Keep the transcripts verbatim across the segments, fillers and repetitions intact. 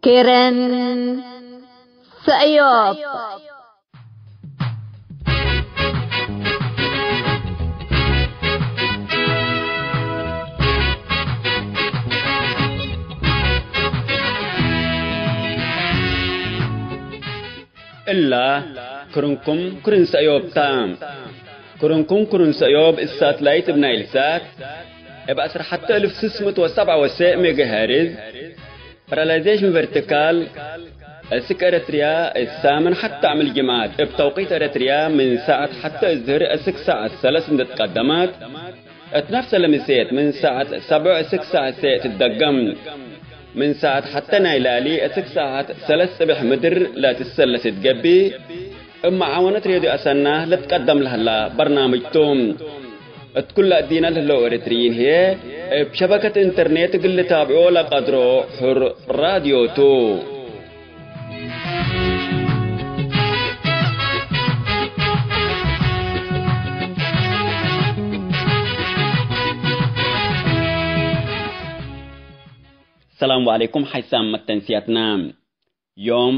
ኬረን ሰእዮብ። እላ ክርንኩም ክርን ሰእዮብ ታ። ክርንኩም ክርን ሰእዮብ እብ ሳትላይት እብ ናይል ሳት እብ ዐስር ሐተ እልፍ ስስ ምእት ወሰብዓ ወሰዕ ሜጋሄርዝ፣ ፓራላይዜሽን ቨርቲካል፣ እስክ ኤረትርያ እሳምን ሐተ አምል ጅምዓት እብ ተውቂት ኤረትርያ ምን ሳዐት ሐተ እዝህር እስክ ሳዐት ሰለስ እንዴ ትቀደመት፣ እት ነፍሰ ለምሴት ምን ሳዐት ሰብዕ እስክ ሳዐት ሴዕ ትትደገም። ምን ሳዐት ሐተ ናይ ላሊ እስክ ሳዐት ሰለስ ጽብሕ ምድር ለትሰለስ እት ገብእ፣ እብ መዓወነት ሬድዮ አሰና ልትቀደም ለህላ በርናምጅ ቱ። እት ኩለ እዲነ ለህለው ኤረትርዪን ህዬ፣ እብ ሸበከት ኢንተርኔት እግል ልታብዖ ለቀድሮ ሑር ራድዮ ቱ። ሰላም ወዐለይኩም፣ ሓይሳም መተንስያትና። ዮም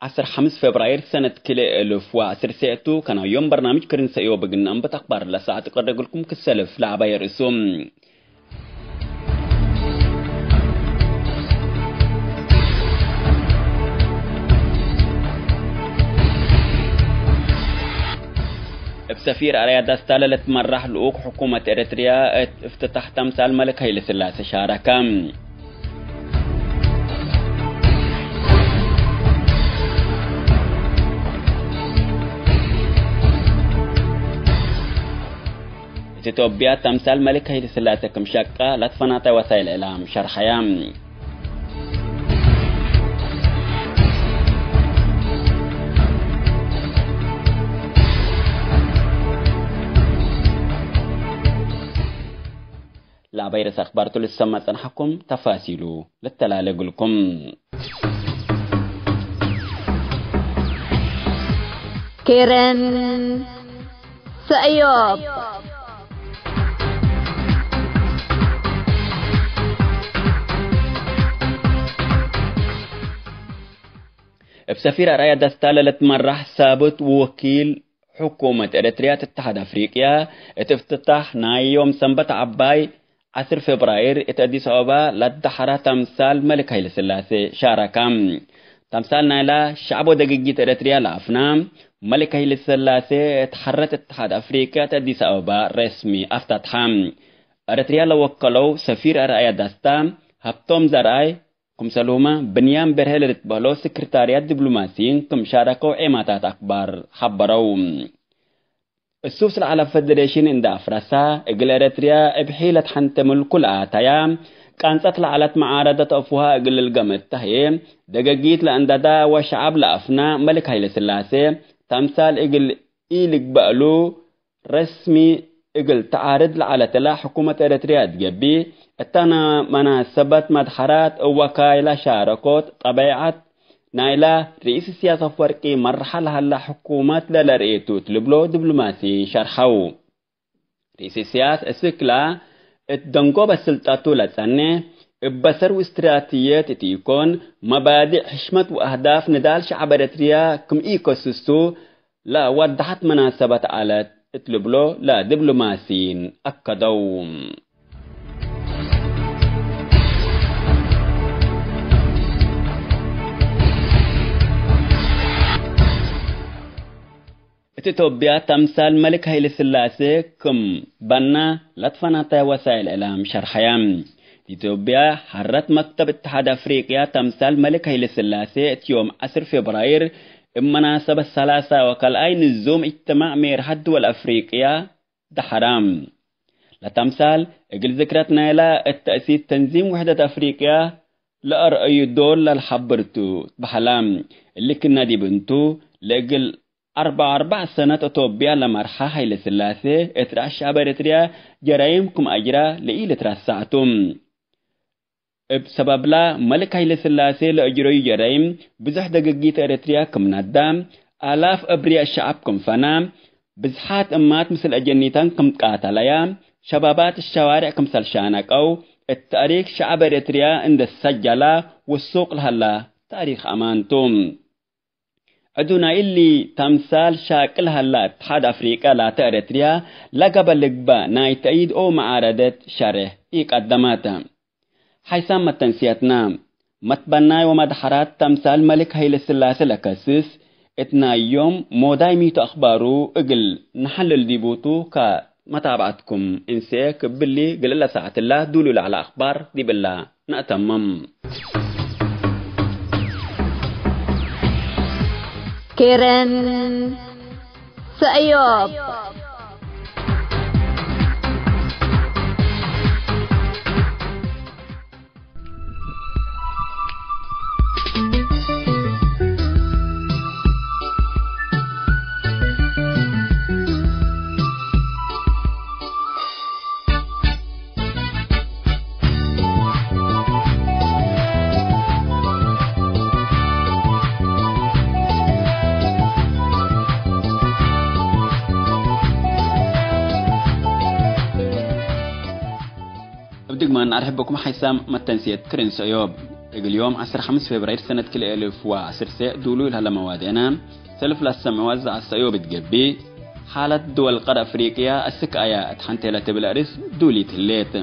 ዐስር ሐምስ ፌብራይር ሰነት ክልኤ እልፍ ወዐስር ሴዕ ቱ፣ ከናዮም በርናምጅ ክርን ሰእዮብ እግል ነአንብት አክባር ለሰዓት እቀርብ እግልኩም ክሰልፍ ለዐባይ ርእሱ። እብ ሰፊር አርአያ ዳስታ ለልትመራሕ ልኡክ ሕኩመት ኤረትርያ እት እፍትታሕ ተምሳል መልክ ሀይለስላሴ ሻረከ። እት ኢትዮጵያ ተምሳል መልክ ሀይለስላሴ ክም ሸቀ ለትፈናተ ወሳይል እዕላም ሸርሐየ። ለአባይ ርእሰ አክባር ቱ ልሰመዕ ጸንሐኩም፣ ተፋሲሉ ልተላለ እግልኩም። ኬረን ሰእዮብ። እብ ሰፊር አርአያ ደስታ ለልትመራሕ ሳብት ወወኪል ሕኩመት ኤረትርያ እት እትሓድ አፍሪቅያ፣ እት እፍትታሕ ናይ ዮም ሰንበት ዐባይ ዐስር ፌብራይር እት አዲስ አበባ ለአትደሐራ ተምሳል መልክ ሀይለስላሴ ሻረካ። ተምሳል ናይላ ሸዕብ ወደግጊት ኤረትርያ ለአፍና፣ መልክ ሀይለስላሴ እት ሐረት እትሓድ አፍሪቅያ እት አዲስ አበባ ረስሚ አፍታትሐ። ኤረትርያ ለወከለው ሰፊር አርአያ ዳስታ፣ ሀብቶም ዘርአይ፣ ክምሰልሁመ ብንያም በርሄ ለልትበህሎ ስክርታርያት ዲብሎማሲይን ክም ሻረከው ዔማታት አክባር ሐበረው። እሱስ ለዐለ ፌደሬሽን እንደ አፍረሳ፣ እግል ኤረትርያ እብ ሒለት ሐንቴ ምልኩ ለአተያ፣ ቃንጸት ለዐለት መዓረደት አፉሃ እግል ልልገም እተ ህዬ፣ ደገጊት ለእንደዳ ወሸዐብ ለአፍና መልክ ሀይለስላሴ፣ ተምሳል እግል ኢልግበእሉ፣ ረስሚ እግል ተዓርድ ለዐለት እላ ሕኩመት ኤረትርያ እት ገብእ፣ እተ መናሰበት መድሐራት እብ ወካይላ ሻረኮት ጠበይዐት ናይላ ርኢስ እስያስ አፍወርቂ መርሐ ለሀላ ሕኩመት ለለርኤቱ እት ልብሎ ዲብሎማሲይን ሸርሐው። ርኢስ እስያስ እስክላ እት ደንጎበ ስልጠቱ ለጸኔ፣ እብ በሰር ወእስትራትየት እት ኢኮን፣ መባዲእ ሕሽመት ወአህዳፍ ንዳል ሸዐብ ኤረትርያ ክም ኢከስሱ፣ ለወደሐት መናሰበት ዐለት እት ልብሎ ለዲብሎማሲይን አከደው። እት ኢትዮጵያ ተምሳል መልክ ሀይለስላሴ ክም በና ለትፈናተ ወሳይል እዕላም ሸርሐየ። ኢትዮጵያ ሐረት መክተብ እትሓድ አፍሪቅያ ተምሳል መልክ ሀይለስላሴ እት ዮም ዐስር ፌብራይር እብ መናሰበት ሰላሳ ወከልኣይ ንዙም እጅትማዕ ሜርሐት ድወል አፍሪቅያ ደሐራ። ለተምሳል እግል ዝክረት ናይላ እት ተእሲስ ተንዚም ውሕደት አፍሪቅያ ለአርአዩ ዶር ለልሐብር ቱ ትበሀላ። እሊ ክና ዲብ እንቱ፣ ለእግል አርበዕ ወአርበዕ ሰነት ኢትዮጵያ ለመርሐ ሀይለስላሴ፣ እት ረአስ ሸዐብ ኤረትርያ ጀራይም ክም አጅራ ለኢልትረሳዕ ቱ። እብ ሰበብላ፣ መልክ ሀይለስላሴ ለአጅረዩ ጀራይም፣ ብዙሕ ደገጊት ኤረትርያ ክም ነዳ፣ አላፍ አብርያእ ሸዐብ ክም ፈና፣ ብዝሓት እማት ምስል አጀኒተን ክም ትቃተለያ፣ ሸባባት ሸዋርዕ ክምሰል ሻነቀው፣ እት ተእሪክ ሸዐብ ኤረትርያ እንዴ ሰጀላ ውሱቅ ለሀላ ታሪክ አማን ቱ። ዕዱ ናይ እሊ ተምሳል ሻቅል ሀላ እትሓድ አፍሪቀ ላተ ኤረትርያ ለገበ ልግበእ ናይ ተእይድ ኦ መዓረደት ሸሬሕ ኢቀደመት። ሓይሳም መተንስየትና፣ መትበናይ ወመድሐራት ተምሳል መልክ ሀይለ ስላሴ ለከስስ፣ እት ናይ ዮም ሞዳይ ሚቱ አክባሩ እግል ነሐልል ዲቡቱ ከመታብዐትኩም እንሴ ክብሊ፣ ግልእለ ሳዐትላ ዱሉ ለዐለ አክባር ዲብላ ነአተምም። ኬረን ሰእዮብ። እብ ድግማን አርሕበኩም ሓይሳም መተንስየት ክርን ሰእዮብ። እግል ዮም ዐስር ሐምስ ፌብራይር ሰነት ክልኤ እልፍ ወዐስር ዱሉ ለሀለ መዋድዕነ ሰልፍ ለአሰምዕዋ ዘዐት ሰእዮብ እት ገብእ፣ ሓለት ድወል ቀር አፍሪቅያ አስክ አያ እት ሐንቴ ለትብል አርእስ ዱሊት ህሌት።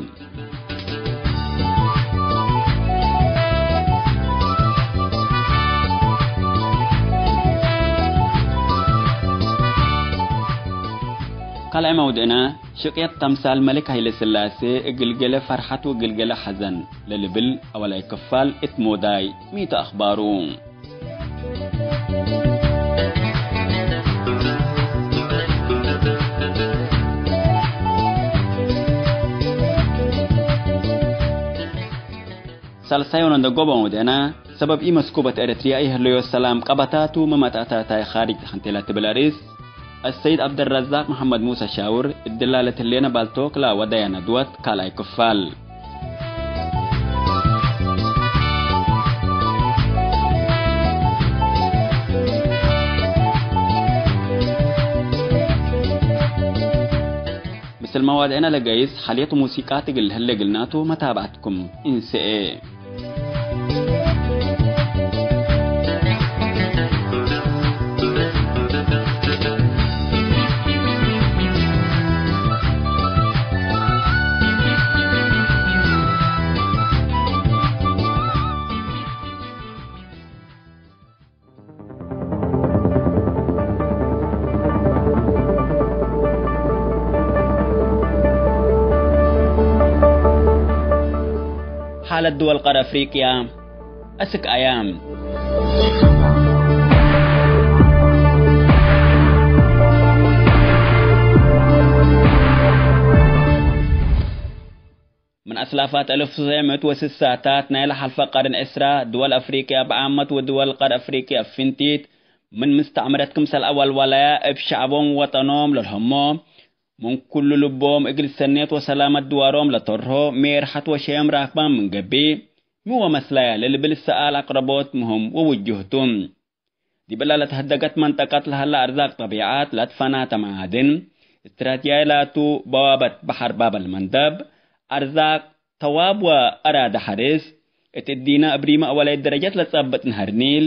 ካልኣይ መውድዕነ፣ ሽቅየት ተምሳል መሊክ ሀይለ ስላሴ እግል ገሌ ፈርሐት ወእግል ገሌ ሐዘን ለልብል አወላይ ክፋል እት ሞዳይ ሚቱ አክባሩ። ሳልሳይ ወነደጎበ መውድዕነ፣ ሰበብ ኢመስኩበት ኤረትርያ ኢህለዮ ሰላም ቀበታቱ መመጣታታይ ኻርጅ ተሐንቴ ለትብል አርእስ፣ አሰይድ ዐብደልረዛቅ መሐመድ ሙሰ ሻውር፣ እድላ ለትህሌነ ባልቶክ ለወደያ ነድወት ካልኣይ ክፋል። ምስል መዋድዕነ ለገይስ ሐልየት ሙሲቃት እግል ህሌ እግልናቱ መታብዐትኩም እንሰኤ። ሓለት ድወል ቀር አፍሪቅያ አስክ አያም። ምን አስላፋት አልፍ ወትሰዕ ምእት ወስሳታት ናይ ለሐልፈ ቀርን ዕስራ፣ ድወል አፍሪቅያ ብዓመት ወድወል ቀር አፍሪቅያ እብ ፍንቲት፣ ምን ምስተዕምረት ክምሰል አወልወለያ እብ ሸዕቦም ወወጠኖም ለልሀሞ፣ ምን ኩሉ ልቦም እግል ሰኔት ወሰላመት ድዋሮም ለተርሆ ሜርሐት ወሸየም ራክባም ምን ገብእ፣ ሚ ወመስለያ ለልብል ሰኣል አቅረቦት ምህም ወውጁህ ቱ። ዲብ እለ ለተሀደገት መንጠቀት ለሀለ አርዛቅ ጠቢዓት ለትፈናተ መዓድን፣ እስትራትያይ ላቱ በዋበት በሐር ባብ አልመንደብ፣ አርዛቅ ተዋብ ወአራደ ሐርስ፣ እት እዲነ እብ ሪመ አወላይት ደረጀት ለጸብጥ ነሀር ኒል፣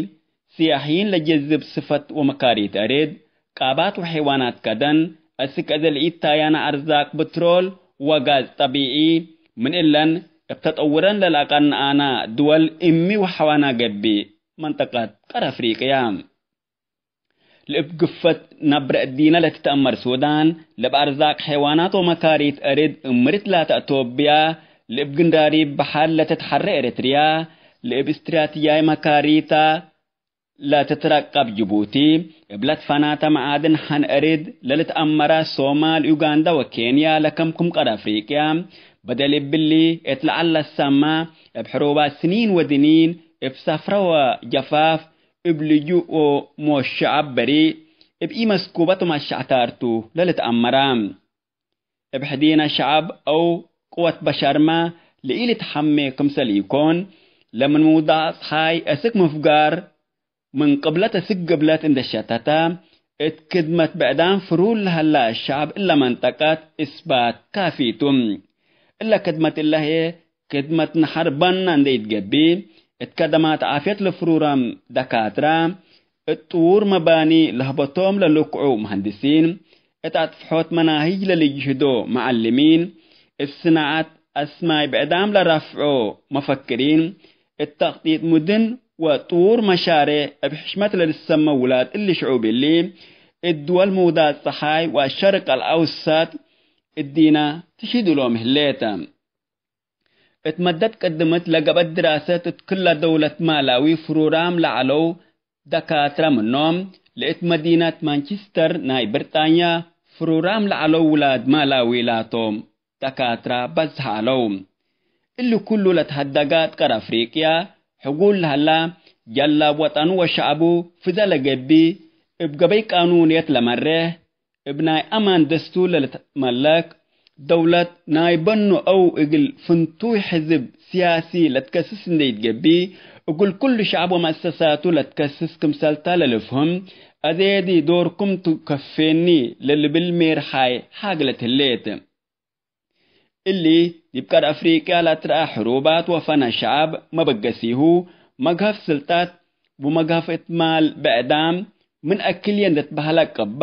ስያሕይን ለጀዝብ ስፈት ወመካሪት አርድ፣ ቃባት ወሐይዋናት ከደን፣ አስክ እዘ ለኢታያነ አርዛቅ ብትሮል ወጋዝ ጠቢዒ፣ ምን እለን እብ ተጠውረን ለለአቀንአና ድወል እሚ ወሐዋና ገብእ። መንጠቀት ቀር አፍሪቅያ። ለእብ ግፈት ነብረ እዲነ ለትትአመር ሱዳን፣ ለእብ አርዛቅ ሐይዋናት ወመካሪት አርድ እምርት ላተ አቶብያ፣ ለእብ ግንዳሪብ በሐር ለትትሐረ ኤረትርያ፣ ለእብ እስትራትያይ መካሪታ ለትትረቀብ ጅቡቲ፣ እብ ለትፈናተ መዓድን ሐን አርድ ለልትአመራ ሶማል፣ ኡጋንዳ ወኬንያ ለከምኩም ቀር አፍሪቅያ፣ በደል እብሊ እት ለዐል ለሰማ፣ እብ ሕሩባት ስኒን ወድኒን፣ እብ ሰፍረ ወጀፋፍ፣ እብ ልጁእ ወሞት ሸዐብ በሪእ፣ እብ ኢመስኩበት ወማሻዕታርቱ ለልትአመራ። እብ ሕዲነ ሸዐብ አው ቅወት በሸርመ ለኢልትሐሜ ክምሰል ኢኮን፣ ለምን ምውዳቅ ጸሓይ አስክ ምፍጋር ምን ቅብለት አስክ ግብለት እንዴ ሸተተ፣ እት ክድመት ብዕዳም ፍሩል ለሀላ ሸዐብ እለ መንጠቀት እስባት ካፊ ቱ። እለ ክድመት እለ ህዬ ክድመት ነሐር በና እንዴ ኢትገብእ፣ እት ከደማት ዓፍየት ለፍሩራም ደካትራ፣ እት ጥዉር መባኒ ለህበቶም ለልክዑ መሀንድሲን፣ እት አጥፍሖት መናህጅ ለልጅህዶ መዐልሚን፣ እብ ስናዐት አስማይ ብዕዳም ለራፍዖ መፈክሪን፣ እት ተክጢጥ ሙድን ወጥዉር መሻሬዕ እብ ሕሽመት ለልሰመው ውላድ እሊ ሽዑብ እሊ፣ እት ድወል ምውዳቅ ጸሓይ ወሸርቅ አልአውሰጥ እዲነ ትሽህድ እሎም ህሌት። እት መደት ቅድምት ለገብአት ድራሰት እት ክለ ደውለት ማላዊ ፍሩራም ለዐለው ደካትረ ምኖም፣ ለእት መዲነት ማንችስተር ናይ ብርጣንያ ፍሩራም ለዐለው ውላድ ማላዊ ላቶም ደካትረ በዝሐ ዐለው። እሊ ኩሉ ለትሀደገ እት ቀር አፍሪቅያ ሕጉል ለሀላ፣ ጀላብ ወጠኑ ወሸዐቡ ፍዘ ለገብእ፣ እብ ገበይ ቃኑንየት ለመሬሕ፣ እብ ናይ አማን ደስቱር ለልትመለክ ደውለት ናይ በኑ አው እግል ፍንቱይ ሕዝብ ስያሲ ለትከስስ እንዴ ኢትገብእ፣ እግል ኩሉ ሸዕብ ወመአሰሳቱ ለትከስስ ክምሰልታ ለልፍህም፣ አዜ ዲ ዶርኩም ቱ ከፌኒ ለልብል ሜርሓይ ሐግለት ህሌት። እሊ ዲብ ቀር አፍሪቅያ ለአትረአ ሕሩባት ወፈነ ሸዐብ መበገሲሁ፣ መግሀፍ ስልጠት ወመግሀፍ እት ማል ብዕዳም ምን አክልየ እንዴ ትበሀለ ቅባ፣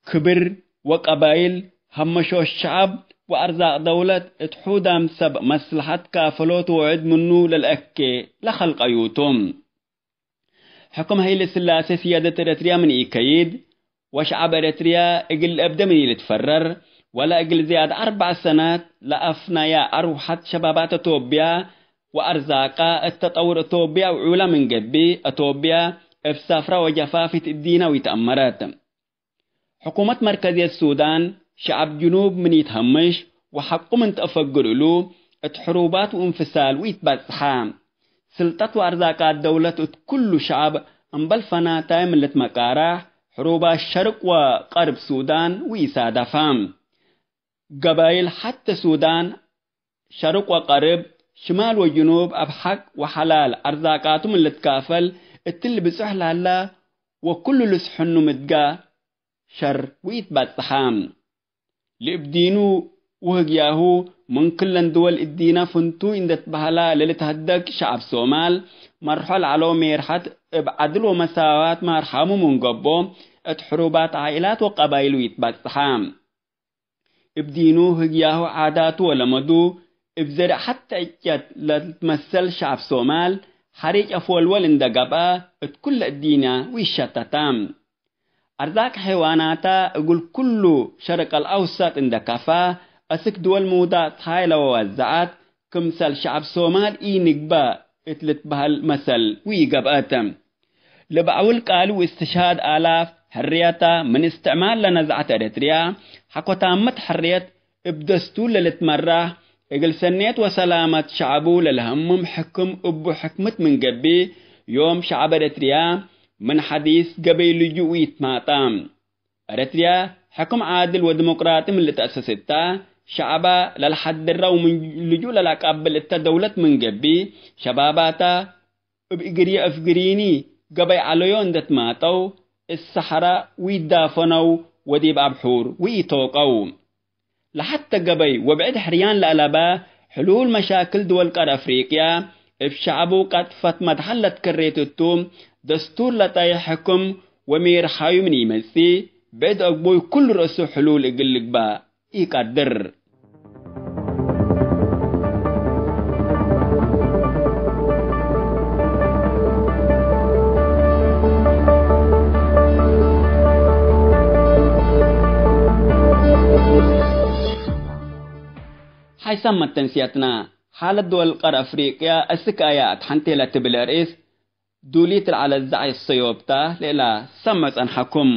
ክብር ወቀባይል፣ ሀመሾት ሸዐብ ወአርዛቅ ደውለት እት ሑዳም ሰብ መስለሐት ካፈሎት ወዕድ ምኑ ለልአኬ ለከልቀዩ ቱ። ሕክም ሀይለ ስላሴ ስያደት ኤረትርያ ምን ኢከይድ፣ ወሸዐብ ኤረትርያ እግል ለአብደ ምን ኢልትፈረር፣ ወለ እግል ዝያድ አርበዕ ሰናት ለአፍነያ አርወሐት ሸባባት አቶብያ ወአርዛቃ እት ተጠውር አቶብያ ውዑላ ምን ገብእ፣ አቶብያ እብ ሳፍራ ወጀፋፊት እዲና ወኢተአመረት። ሕኩመት መርከዝየት ሱዳን፣ ሸዐብ ጅኑብ ምን ኢትሀምሽ ወሐቁ ምን ተአፈግር እሉ፣ እት ሕሩባት ወእንፍሳል ወኢትበጽሐ። ስልጠት ወአርዛቃት ደውለት እት ኩሉ ሸዐብ እምበል ፈናታይ ምን ልትመቃራሕ፣ ሕሩባት ሸርቅ ወቀርብ ሱዳን ወኢሳደፋ። ገባይል ሐቴ ሱዳን ሸርቅ ወቀርብ፣ ሽማል ወጅኑብ፣ እብ ሐቅ ወሐላል አርዛቃቱ ምን ልትካፈል፣ እትሊ ብጹሕ ለሀላ ወኩሉ ልስሕኑ ምድጋ ሸር ወኢትበጽሐ። ለእብ ዲኑ ወህግያሁ ምን ክለን ድወል እዲነ ፍንቱይ እንዴ ትበሀላ ለልትሀደግ ሸዐብ ሶማል፣ መርሖ ለዐለው ሜርሐት እብ ዐድል ወመሳዋት ማርሓሙ ምን ገብኦ፣ እት ሕሩባት ዓኢላት ወቀባይል ወኢትበጽሐ። እብ ዲኑ ህግያሁ ዓዳቱ ወለመዱ እብ ዘርእ ሐቴ ዕጨት ለልትመሰል ሸዐብ ሶማል፣ ሐሪጭ አፍወልወል እንዴ ገብአ እት ኩለ እዲነ ወኢሸተተ። አርዛቅ ሐይዋናተ እግል ኩሉ ሸርቅ አልአውሰጥ እንዴ ከፋ፣ አስክ ድወል ምውዳቅ ጸሓይ ለወወዘዐት፣ ክምሰል ሸዐብ ሶማል ኢንግበእ እት ልትበሀል መሰል ወኢገብአት። ለበዐውል ቃሊ ወእስትሽሃድ አላፍ ሕርየተ ምን እስትዕማር ለነዝዐት ኤረትርያ፣ ሐቆ ታመት ሕርየት እብ ደስቱር ለልትመራሕ፣ እግል ሰኔት ወሰላመት ሸዐቡ ለልሀምም ሕክም እቡ ሕክምት ምን ገብእ፣ ዮም ሸዐብ ኤረትርያ ምን ሐዲስ ገበይ ልጁእ ወኢትማጣ። ኤረትርያ ሕክም ዓድል ወዲሞቅራጢ ምን ልትአሰስ እተ፣ ሸዐባ ለልሐድራ ወምን ልጁእ ለለአቀብል እተ ደውለት ምን ገብእ፣ ሸባባተ እብ እግርየ አፍግሪኒ ገበይ ዐለዮ እንዴ ትማጠው፣ እት ሰሐራ ወኢዳፈነው ወዲብ አብሑር ወኢቶቀው። ለሐቴ ገበይ ወብዕድ ሕርያን ለአለበ ሕሉል መሻክል ድወል ቀር አፍሪቅያ፣ እብ ሸዐቡ ቀጥፈት መድሐል ለትከሬት እቱ፣ ደስቱር ለጠይሕ ሕክም ወሜርሓዩ ምን ኢመጽእ፣ ብዕድ አግቡይ ኩሉ ረእሱ ሕሉል እግል ልግበእ ኢቀድር። ሐይሳም መተንስያትና፣ ሓለት ድወል ቀር አፍሪቅያ እስክ አያ አትሐንቴ ለትብል አርእስ፣ ዱሊት ለዐለት ዘዐይ ሰዮብታ ለእላ ሰምዕ ጸንሐኩም።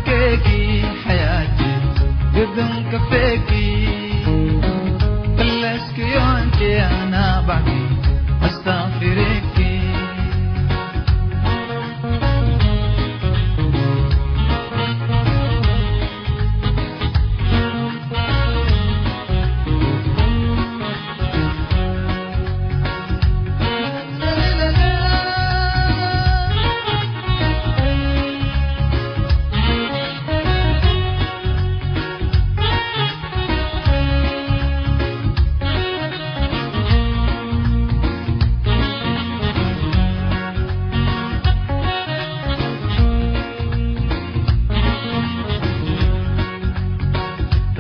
ኬኪ ሐያቲ ግብን ከፌኪ፣ ክለስኪ ዮንኬ አና ባኪ አስታፊሪኪ።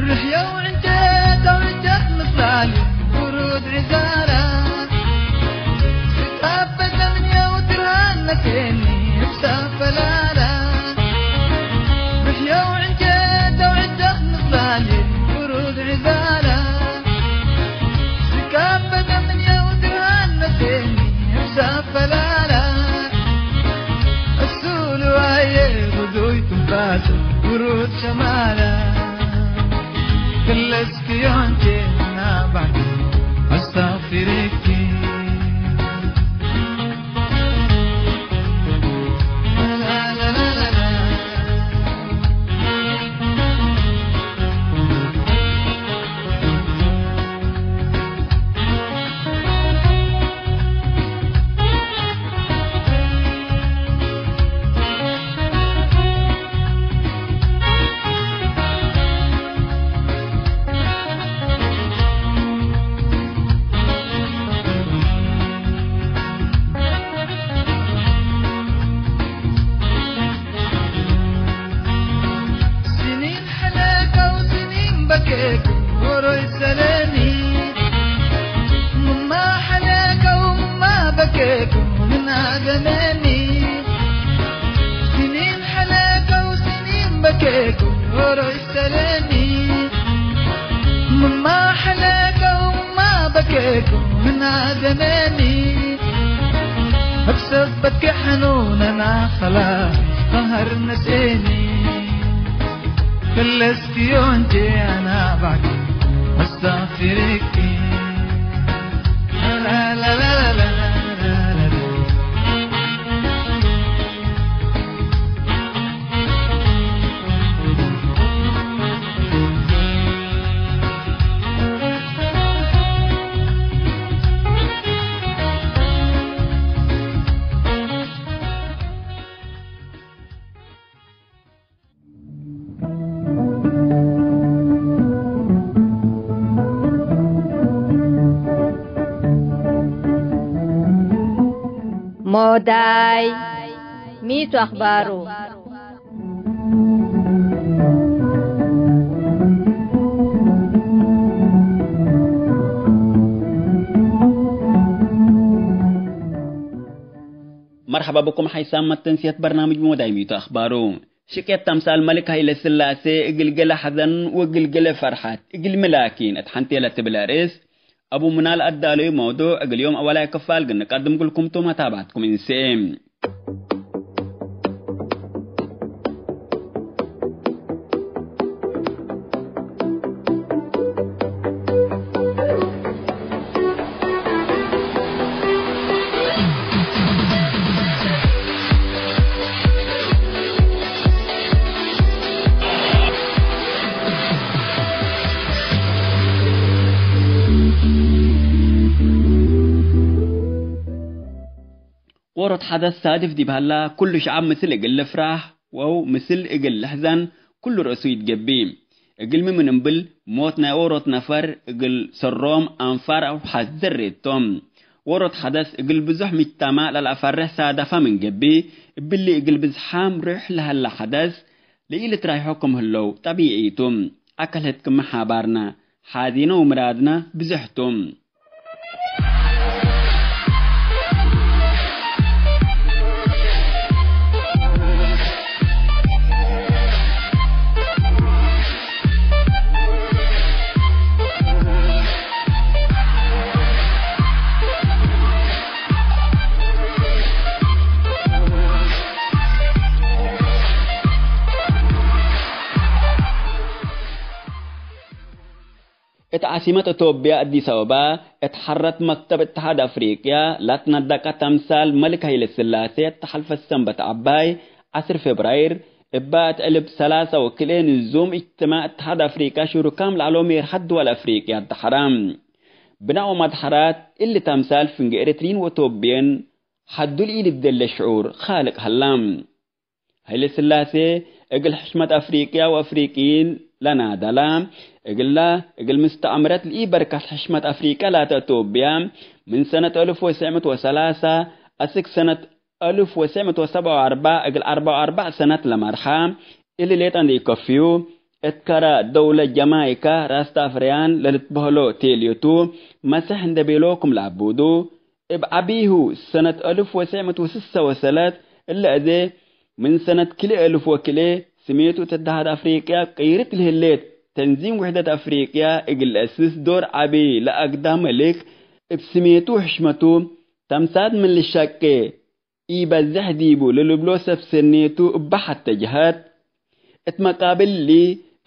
ርሕየው ዕንጨት አውርጀት ምስላሊ ብሩድ ዒዛራ፣ ስቃበ ለምንየው ትርሃን ነሴኒ እብ ሰፈላላ። ርሕየው ዕንጨት አውርጀት ምስላሊ ብሩድ ዒዛራ፣ ስቃበ ለምንየው ትርሃን ነሴኒ እብ ሰፈላላ። እሱ ልዋየ ብዙይ ትንፋስ ብሩድ ሸማላ። ክለስኪ ዮንኬ ናባኪ አስታፊሪኪ። ስኒን ሐለቀው ስኒን በኬኩ ሆሮይ ሰለኒ። ምማ ሐለቀው ምማ በኬኩ ምን አደመኒ። ስኒን ሐለቀው ስኒን በኬኩ ሆሮይ ሰለኒ። ምማ ሐለቀው ምማ በኬኩ ምን አደመኒ። እብ ሰበትኪ ሐኑነና ኸላስ ቀሀር ነስኤኒ። ክለስኪ ዮንኬ አና ባኪ አስታፊሪኪ። ሞዳይ ሚቱ አኽባሩ። መርሐባ ብኩም ሐይሳም መተንስየት በርናምጅ ሞዳይ ሚቱ አኽባሩ። ሽቄት ተምሳል መልክ ሀይለ ስላሴ እግል ገሌ ሐዘን ወእግል ገሌ ፈርሐት እግልሚ ላኪን እት ሐንቴ ለትብል አርእስ አቡ ምናል አዳለዩ መውዱዕ እግል ዮም አወላይ ክፋል ግን ንቀድም ክልኩም ቱ መታብዐትኩም እንሴ። ዎሮት ሐደስ ሳድፍ ዲብ ሀላ፣ ኩሉ ሸዐብ ምስል እግል ልፍራህ ወው ምስል እግል ልሕዘን፣ ኩሉ ረእሱ ኢትገብእ። እግልሚ ምን እምብል፣ ሞት ናይ ዎሮት ነፈር እግል ሰሮም አንፋር አው ሐዘሬ ቶም። ዎሮት ሐደስ እግል ብዙሕ ምጅተማዕ ለለአፈርሕ ሳደፋ ምን ገብእ፣ እብሊ እግል ብዝሓም ሩሕ ለሀላ ሐደስ ለኢልትራይሖ ክም ህለው ጠቢዒ ቱ። አከልህት ክመ ሓባርነ፣ ሓዚነ ወምራድነ ብዙሕ ቱ። እት ዓሲመት እቶብያ አዲስ አበባ፣ እት ሐረት መክተብ እትሓድ አፍሪቅያ ለትነደቀ ተምሳል መልክ ሀይለ ስላሴ፣ እት ሐልፈት ሰንበት ዐባይ፣ ዐስር ፌብራይር፣ እባ እት ዕልብ ሰላሳ ወክልኤ ንዙም እጅትማዕ እትሓድ አፍሪቅያ ሽሩካም ለዐለው ሜርሐት ድወል አፍሪቅያ አድሐራ። ብናኦም አድሐራት እሊ ተምሳል ፍንጌ ኤረትርዪን ወእቶብየን ሐዱ ለኢልብደለ ሽዑር ካልቅ ሀላ። ሀይለ ስላሴ እግል ሕሽመት አፍሪቅያ ወአፍሪቅይን ለናደላ፣ እግላ እግል ምስተዕምረት ለኢበርከት ሕሽመት አፍሪቅያ ላተ እቶብያ፣ ምን ሰነት አልፍ ወትስዕ ምእት ወሰላሳ አስክ ሰነት አልፍ ወትስዕ ምእት ወሰብዓ ወአርበዕ እግል አርበዕ ወአርበዕ ሰነት ለመርሐ፣ እሊ ሌጠ እንዴ ኢከፍዩ፣ እት ከረ ደውለት ጀማይካ ራስታፍሪያን ለልትበህሎ ቴልዮቱ፣ መሰሕ እንዴ ቤሎ ክም ለአቡዱ፣ እብ ዐቢሁ ሰነት አልፍ ወትስዕ ምእት ወስሳ ወሰለስ እለ አዜ፣ ምን ሰነት ክልኤ አልፍ ወክልኤ ስሜቱ እት እትሓድ አፍሪቅያ ቅይርት ለህሌት ተንዚም ውሕደት አፍሪቅያ እግል ለአስስ ዶር ዐቢ ለአግዳ መልክ፣ እብ ስሜቱ ወሕሽመቱ ተምሳል ምን ልሸቄ ኢበዝሕ ዲቡ ለልብሎ ሰብ ሰኔቱ እበ ሐተ ጀሀት። እት መቃብል እሊ፣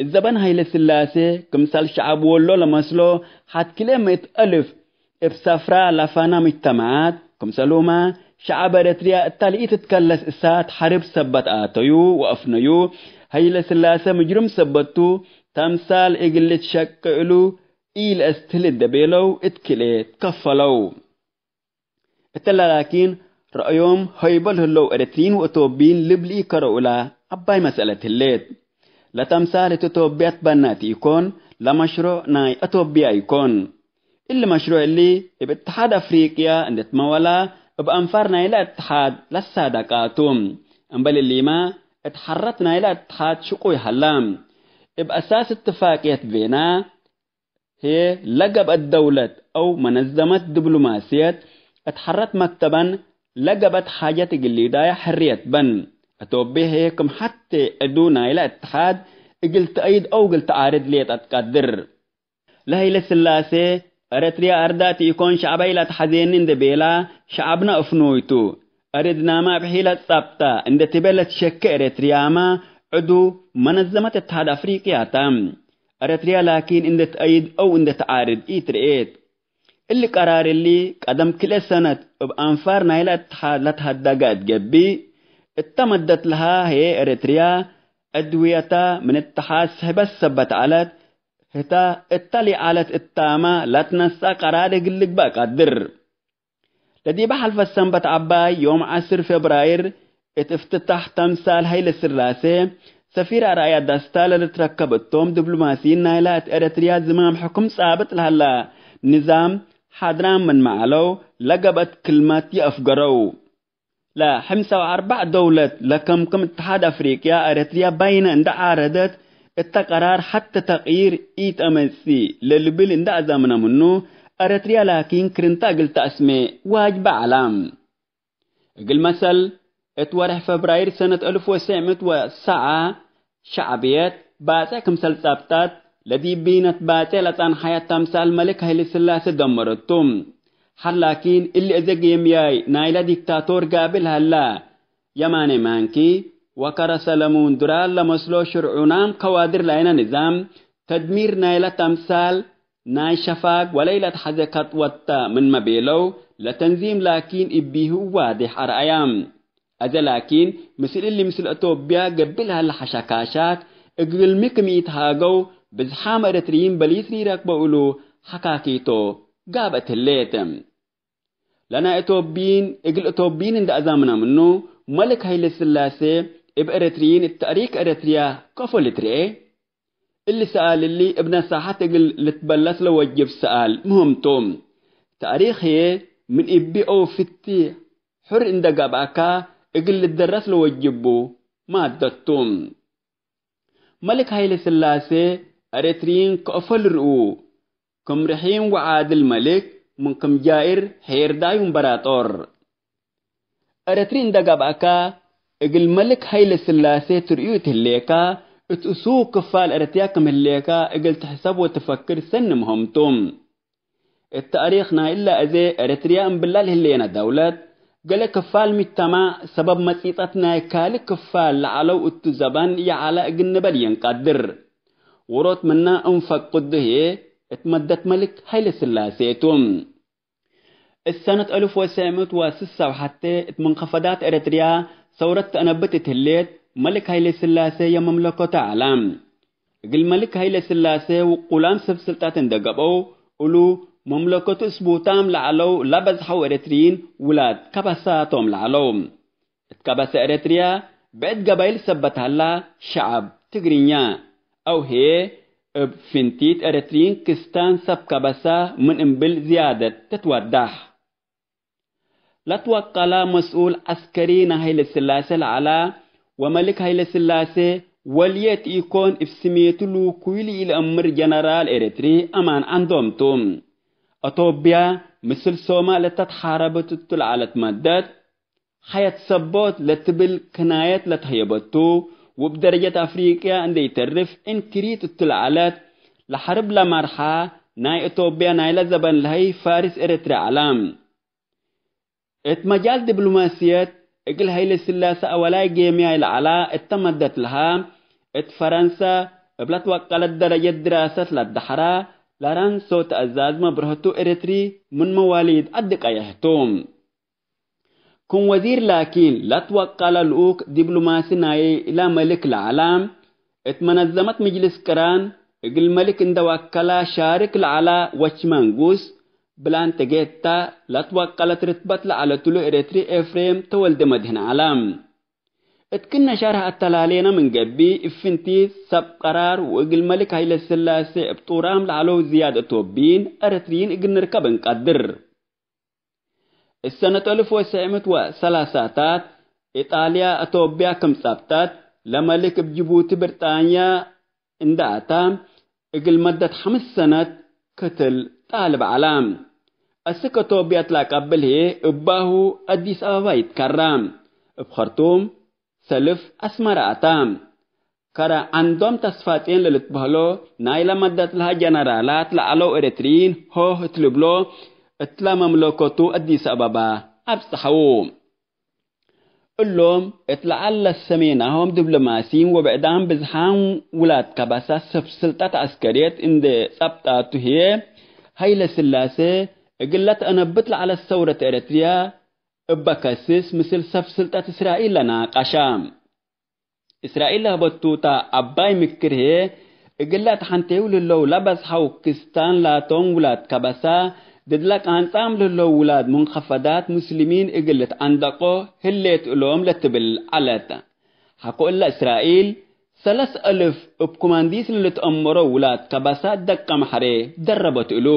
እት ዘበን ሀይለ ስላሴ፣ ክምሰል ሸዐብ ወሎ ለመስሎ ሐት ክልኤ ምእት አልፍ እብ ሰፍራ ለፋና ሙጅተመዓት፣ ክምሰሉመ ሸዐብ ኤረትርያ እተ ለኢትትከለስ እሳት ሐርብ ሰበት አተዩ ወአፍነዩ። ሀይለ ስላሴ ምጅርም ሰበት ቱ፣ ተምሳል እግል ልትሸቄ እሉ ኢለአስትህል እንዴ ቤለው እት ክልኤ ትከፈለው። እተለ ላኪን፣ ረአዮም ሀይቦ ለህለው ኤረትርዪን ወእቶብይን ልብ ለኢከረው እላ ዐባይ መሰለት ህሌት። ለተምሳል እት እቶብያ ትበነ ቲ ኢኮን፣ ለመሽሮዕ ናይ አቶብያ ኢኮን። እሊ መሽሮዕ እሊ፣ እብ እትሓድ አፍሪቅያ እንዴ ትመወላ፣ እብ አንፋር ናይለ እትሓድ ለሳደቃ ቱ። እምበል እሊመ፣ እት ሐረት ናይለ እትሓድ ሽቁይ ሀላ። እብ አሳስ እትፋቅየት ቬና፣ ህዬ ለገብአት ደውለት አው መነዘመት ድብሉማስየት እት ሐረት መክተበን ለገብአት ሓጀት እግል ሊዳየ ሕርየት በን። አቶብየ ህዬ ክም ሐቴ ዕዱ ናይለ እትሓድ እግል ተአይድ አው እግል ተዓርድ ሌጠ ትቀድር። ለሀይለ ስላሴ፣ ኤረትርያ አርዳቲ ኢኮን ሸዐበይ ለአትሐዜኒ እንዴ ቤላ፣ ሸዐብነ አፍኑይ ቱ። አርድናመ እብ ሒለት ጸብጠ እንዴ ትቤ ለትሸኬ ኤረትርያመ፣ ዕዱ መነዘመት እትሓድ አፍሪቅያ ተ። ኤረትርያ ላኪን እንዴ ተአይድ አው እንዴ ተዓርድ ኢትርኤት። እሊ ቀራር እሊ፣ ቀደም ክልኤ ሰነት እብ አንፋር ናይለ እትሓድ ለትሀደገ እት ገብእ፣ እተ መደት ለሃ ህዬ ኤረትርያ፣ ዕድውየተ ምን እትሓድ ስሕበት ሰበት ዐለት፣ ህተ እተ ሊዐለት እታመ ለትነስአ ቀራር እግል ልግበእ ቀድር። ለዲበ ሐልፈት ሰንበት ዐባይ ዮም ዐስር ፌብራይር እት እፍትታሕ ተምሳል ሀይለ ስላሴ፣ ሰፊር አርአያ ደስታ ለልትረከብ እቶም ድብሎማሲይን ናይላ እት ኤረትርያ ዝማም ሕኩም ጻብጥ ለሀላ ንዛም ሓድራም ምንመ ዐለው ለገብአት ክልመት ይአፍገረው። ለሐምሳ ወአርበዕ ደውለት ለከምክም እትሓድ አፍሪቅያ፣ ኤረትርያ በይነ እንደ ዓረደት እተ ቀራር ሐቴ ተቅይር ኢተአመጽእ ለልብል እንደ አዛምነ ምኑ፣ ኤረትርያ ላኪን ክርንተ እግል ተአስሜ ዋጅበ ዐላ። እግል መሰል፣ እት ወርሕ ፈብራይር ሰነት አልፍ ወትሰዕ ምእት ወሰብዓ፣ ሸዕብየት ባጼዕ ክምሰል ጸብጠት፣ ለዲብ ቢነት ባጼዕ ለጸንሐየ ተምሳል መሊክ ሀይለስላሴ ደመረቱ። ሐር ላኪን፣ እሊ እዜ ጌምያይ ናይለ ዲክታቶር ጋብል ሀላ፣ የማኔ ማንኪ ወከረ ሰለሙን ዱራል ለመስሎ ሽርዑናም ከዋድር ላይነ ንዛም፣ ተድሚር ናይለ ተምሳል ናይ ሸፋግ ወለኢለትሐዜ ከጥወት ተ ምንመ ቤለው፣ ለተንዚም ላኪን እቢሁ ዋዴሕ አርአያ። አዜ ላኪን፣ ምስል እሊ ምስል አቶብያ ገብእ ለሀለ ሐሸካሻት፣ እግልሚ ክም ኢትሃገው፣ ብዝሓም ኤረትርይን በሊስ ሊረክበው እሉ ሐካኪቶ ጋብአት ህሌት። ለናይ አቶብይን እግል አቶብይን እንደ አዛምነ ምኑ፣ መሊክ ሀይለስላሴ እብ ኤረትርይን እት ተእሪክ ኤረትርያ ከፎ ልትርኤ? እሊ ሰኣል እሊ እብ ነሳሐት እግል ልትበለስ ለወጅብ ሰኣል ምህም ቱ። ተእሪክ ህዬ ምን እቢ አው ፍቲ ሑር እንደ ገብአካ እግል ልትደረስ ለወጅቡ ማደት ቱ። መሊክ ሀይለስላሴ ኤረትርይን ከእፎ ልርኡ፣ ክም ርሒም ወዓድል መሊክ ምን ክም ጃኢር ሔርዳዩ እምበራጦር። ኤረትሪ እንደ ገብአካ፣ እግል መሊክ ሀይለስላሴ ትርእዩ እት ህሌካ፣ እት እሱ ክፋል ኤረትርያ ክም ህሌካ እግል ትሕሰብ ወትፈክር ሰኒ ምህም ቱ። እት ተእሪክ ናይ እለ አዜ ኤረትርያ እምብላ ለህሌነ ደውለት፣ ገሌ ክፋል ምጅተማዕ ሰበብ መጺጠት ናይ ካልእ ክፋል ለዐለው እቱ ዘበን ይዐለ እግል ንበል ኢንቀድር። ዎሮት ምነ እንፈቅዱ ህዬ፣ እት መደት መልክ ሀይለ ስላሴ ቱ። እት ሰነት አልፍ ወትሰዕ ምእት ወስሳ ወሐቴ እት መንከፈዳት ኤረትርያ ሰውረት ተአነብት እት ህሌት፣ መልክ ሀይለ ስላሴ የመምለኮተ ዐለ። እግል መልክ ሀይለ ስላሴ ውቁላም ሰብ ስልጣት እንደ ገብአው፣ እሉ መምለኮቱ እስቡታም ለዐለው ለበዝሐው ኤረትርይን ውላድ ከበሳ ቶም ለዐለው። እት ከበሰ ኤረትርያ ብዕድ ገባይል ሰበት ሀላ፣ ሸዐብ ትግርኛ አው ህዬ እብ ፍንቲት ኤረትርይን ክስታን ሰብ ከበሳ ምን እምብል ዝያደት ትትወዳሕ። ለትወቀላ መስኡል ዐስከሪ ናይ ሀይለ ስላሴ ለዐላ ወመልክ ሀይለ ስላሴ ወልየት ኢኮን፣ እብ ስሜቱ ልውኩይ ለኢለአምር ጀነራል ኤረትሪ አማን ዐንዶም ቱ። አቶብያ ምስል ሶማል እተ ተሓረበት እቱ ለዐለት መደት፣ ሐየት ሰቦት ለትብል ክናየት ለተህየበቱ፣ ወእብ ደረጀት አፍሪቅያ እንዴ ኢተርፍ እንክሪት እቱ ለዐለት፣ ለሐርብ ለመርሓ ናይ አቶብያ ናይለ ዘበን ለሀይ ፋርስ ኤረትርያ ዐላ። እት መጃል ዲብሎማስየት፣ እግል ሀይለ ስላሰ አወላይ ጌምያይ ለዐላ እተ መደት ለሃ፣ እት ፈረንሰ እብ ለትወቀለት ደረጀት ድራሰት ለደሐራ፣ ለራንሶ ተአዛዝ መብረህቱ ኤረትሪ ምን መዋሊድ ዐዲ ቀየሕ ቱ። ክም ወዚር ላኪን ለትወቀለ ልኡክ ዲብሎማሲ ናይለ መልክ ለዐላ፣ እት መነዘመት ምጅልስ ቅራን እግል መልክ እንደ ወከላ ሻርክ ለዐላ ወች መንጉስ ብላንተ ጌታ ለትወቀለት ርትበት ለዐለትሉ ኤረትሪ ኤፍሬም ተወልደ መድህን ዐላ። እት ክነ ሸርሕ አተላሌነ ምን ገብእ፣ እብ ፍንቲት ሰብ ቀራር ወእግል መልክ ሀይለ ስላሴ እብ ጡራም ለዐለው ዝያድ አቶብይን ኤረትርይን እግል ንርከብ እንቀድር። እት ሰነት አልፍ ወትሰዕ ምእት ወሰላሳታት፣ ኢጣልያ አቶብያ ክም ጸብጠት፣ ለመልክ እብ ጅቡቲ ብርጣንያ እንደ አታ፣ እግል መደት ሐምስ ሰነት ክትል ጣልብ ዐላ። አስክ አቶብያ እት ለአቀብል ህዬ እባሁ አዲስ አበባ ይትከራ። እብ ኸርቱም ሰልፍ አስመረ አታ። ከረ ዐንዶም ተስፋጼን ለልትበህሎ ናይለ መደት ለሀ ጀነራላት ለዐለው ኤረትርይን ሆህ እት ልብሎ እትለ መምለኮቱ አዲስ አበባ አብጽሐዉ። እሎም እት ለዐል ለሰሜናሆም ዲብሎማሲን ወብዕዳም ብዝሓም ውላድ ከበሳ ሰብ ስልጠት ዐስከርየት እንዴ ጸብጣቱ ህዬ፣ ሀይለ ስላሴ እግል ለትአነብት ለዐለት ሰውረት ኤረትርያ እበ ከስስ ምስል ሰብ ስልጠት እስራኤል ለናቀሻ። እስራኤል ለህበቱ እተ ዐባይ ምክር ህዬ፣ እግለ እት ሐንቴው ለህለው ለበዝሐው ክስታን ላቶም ውላድ ከበሳ፣ ድድለ ቃንጻም ለህለው ውላድ ሙንከፈዳት ሙስሊሚን እግል ልትዐንደቆ ህሌት እሎም ለትብል ዐለት። ሐቆ እለ እስራኤል፣ ሰለስ አልፍ እብ ኮማንዲስ ለልትአመሮ ውላድ ከበሳ ደቀ መሐሬ ደረበት እሉ።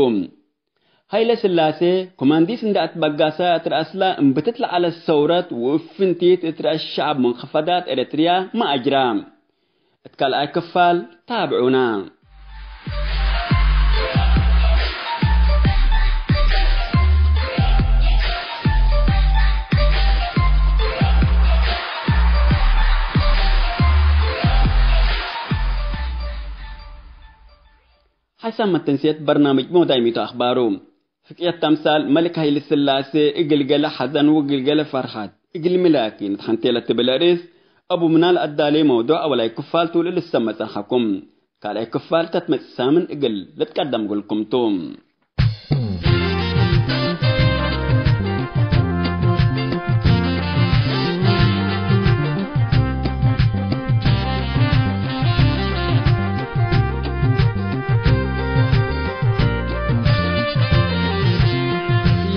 ሀይለ ስላሴ፣ ኮማንዲስ እንደ አትበጋሰ እት ረአስለ እምብትት ለዐለት ሰውረት ወእብ ፍንቲት እት ረአስ ሸዐብ መንከፈዳት ኤረትርያ መአጅራ። እት ካልኣይ ክፋል ታብዑና። ሐሳብ መተንስየት በርናምጅ ሞዳይ ሚቱ አኽባሩ። ፍቅየት ተምሳል መልክ ሀይለ ስላሴ እግል ገሌ ሐዘን ወእግል ገሌ ፈርሐት እግል ሚ ላኪን እት ሐንቴ ለትብል አርእስ አቡ ምናል አዳሌ መውዱዕ አወላይ ክፋል ቱ ለልሰመ ጸንሐኩም። ካልኣይ ክፋል ተትመጽእ ሳምን እግል ልትቀደም እግልኩም ቱ።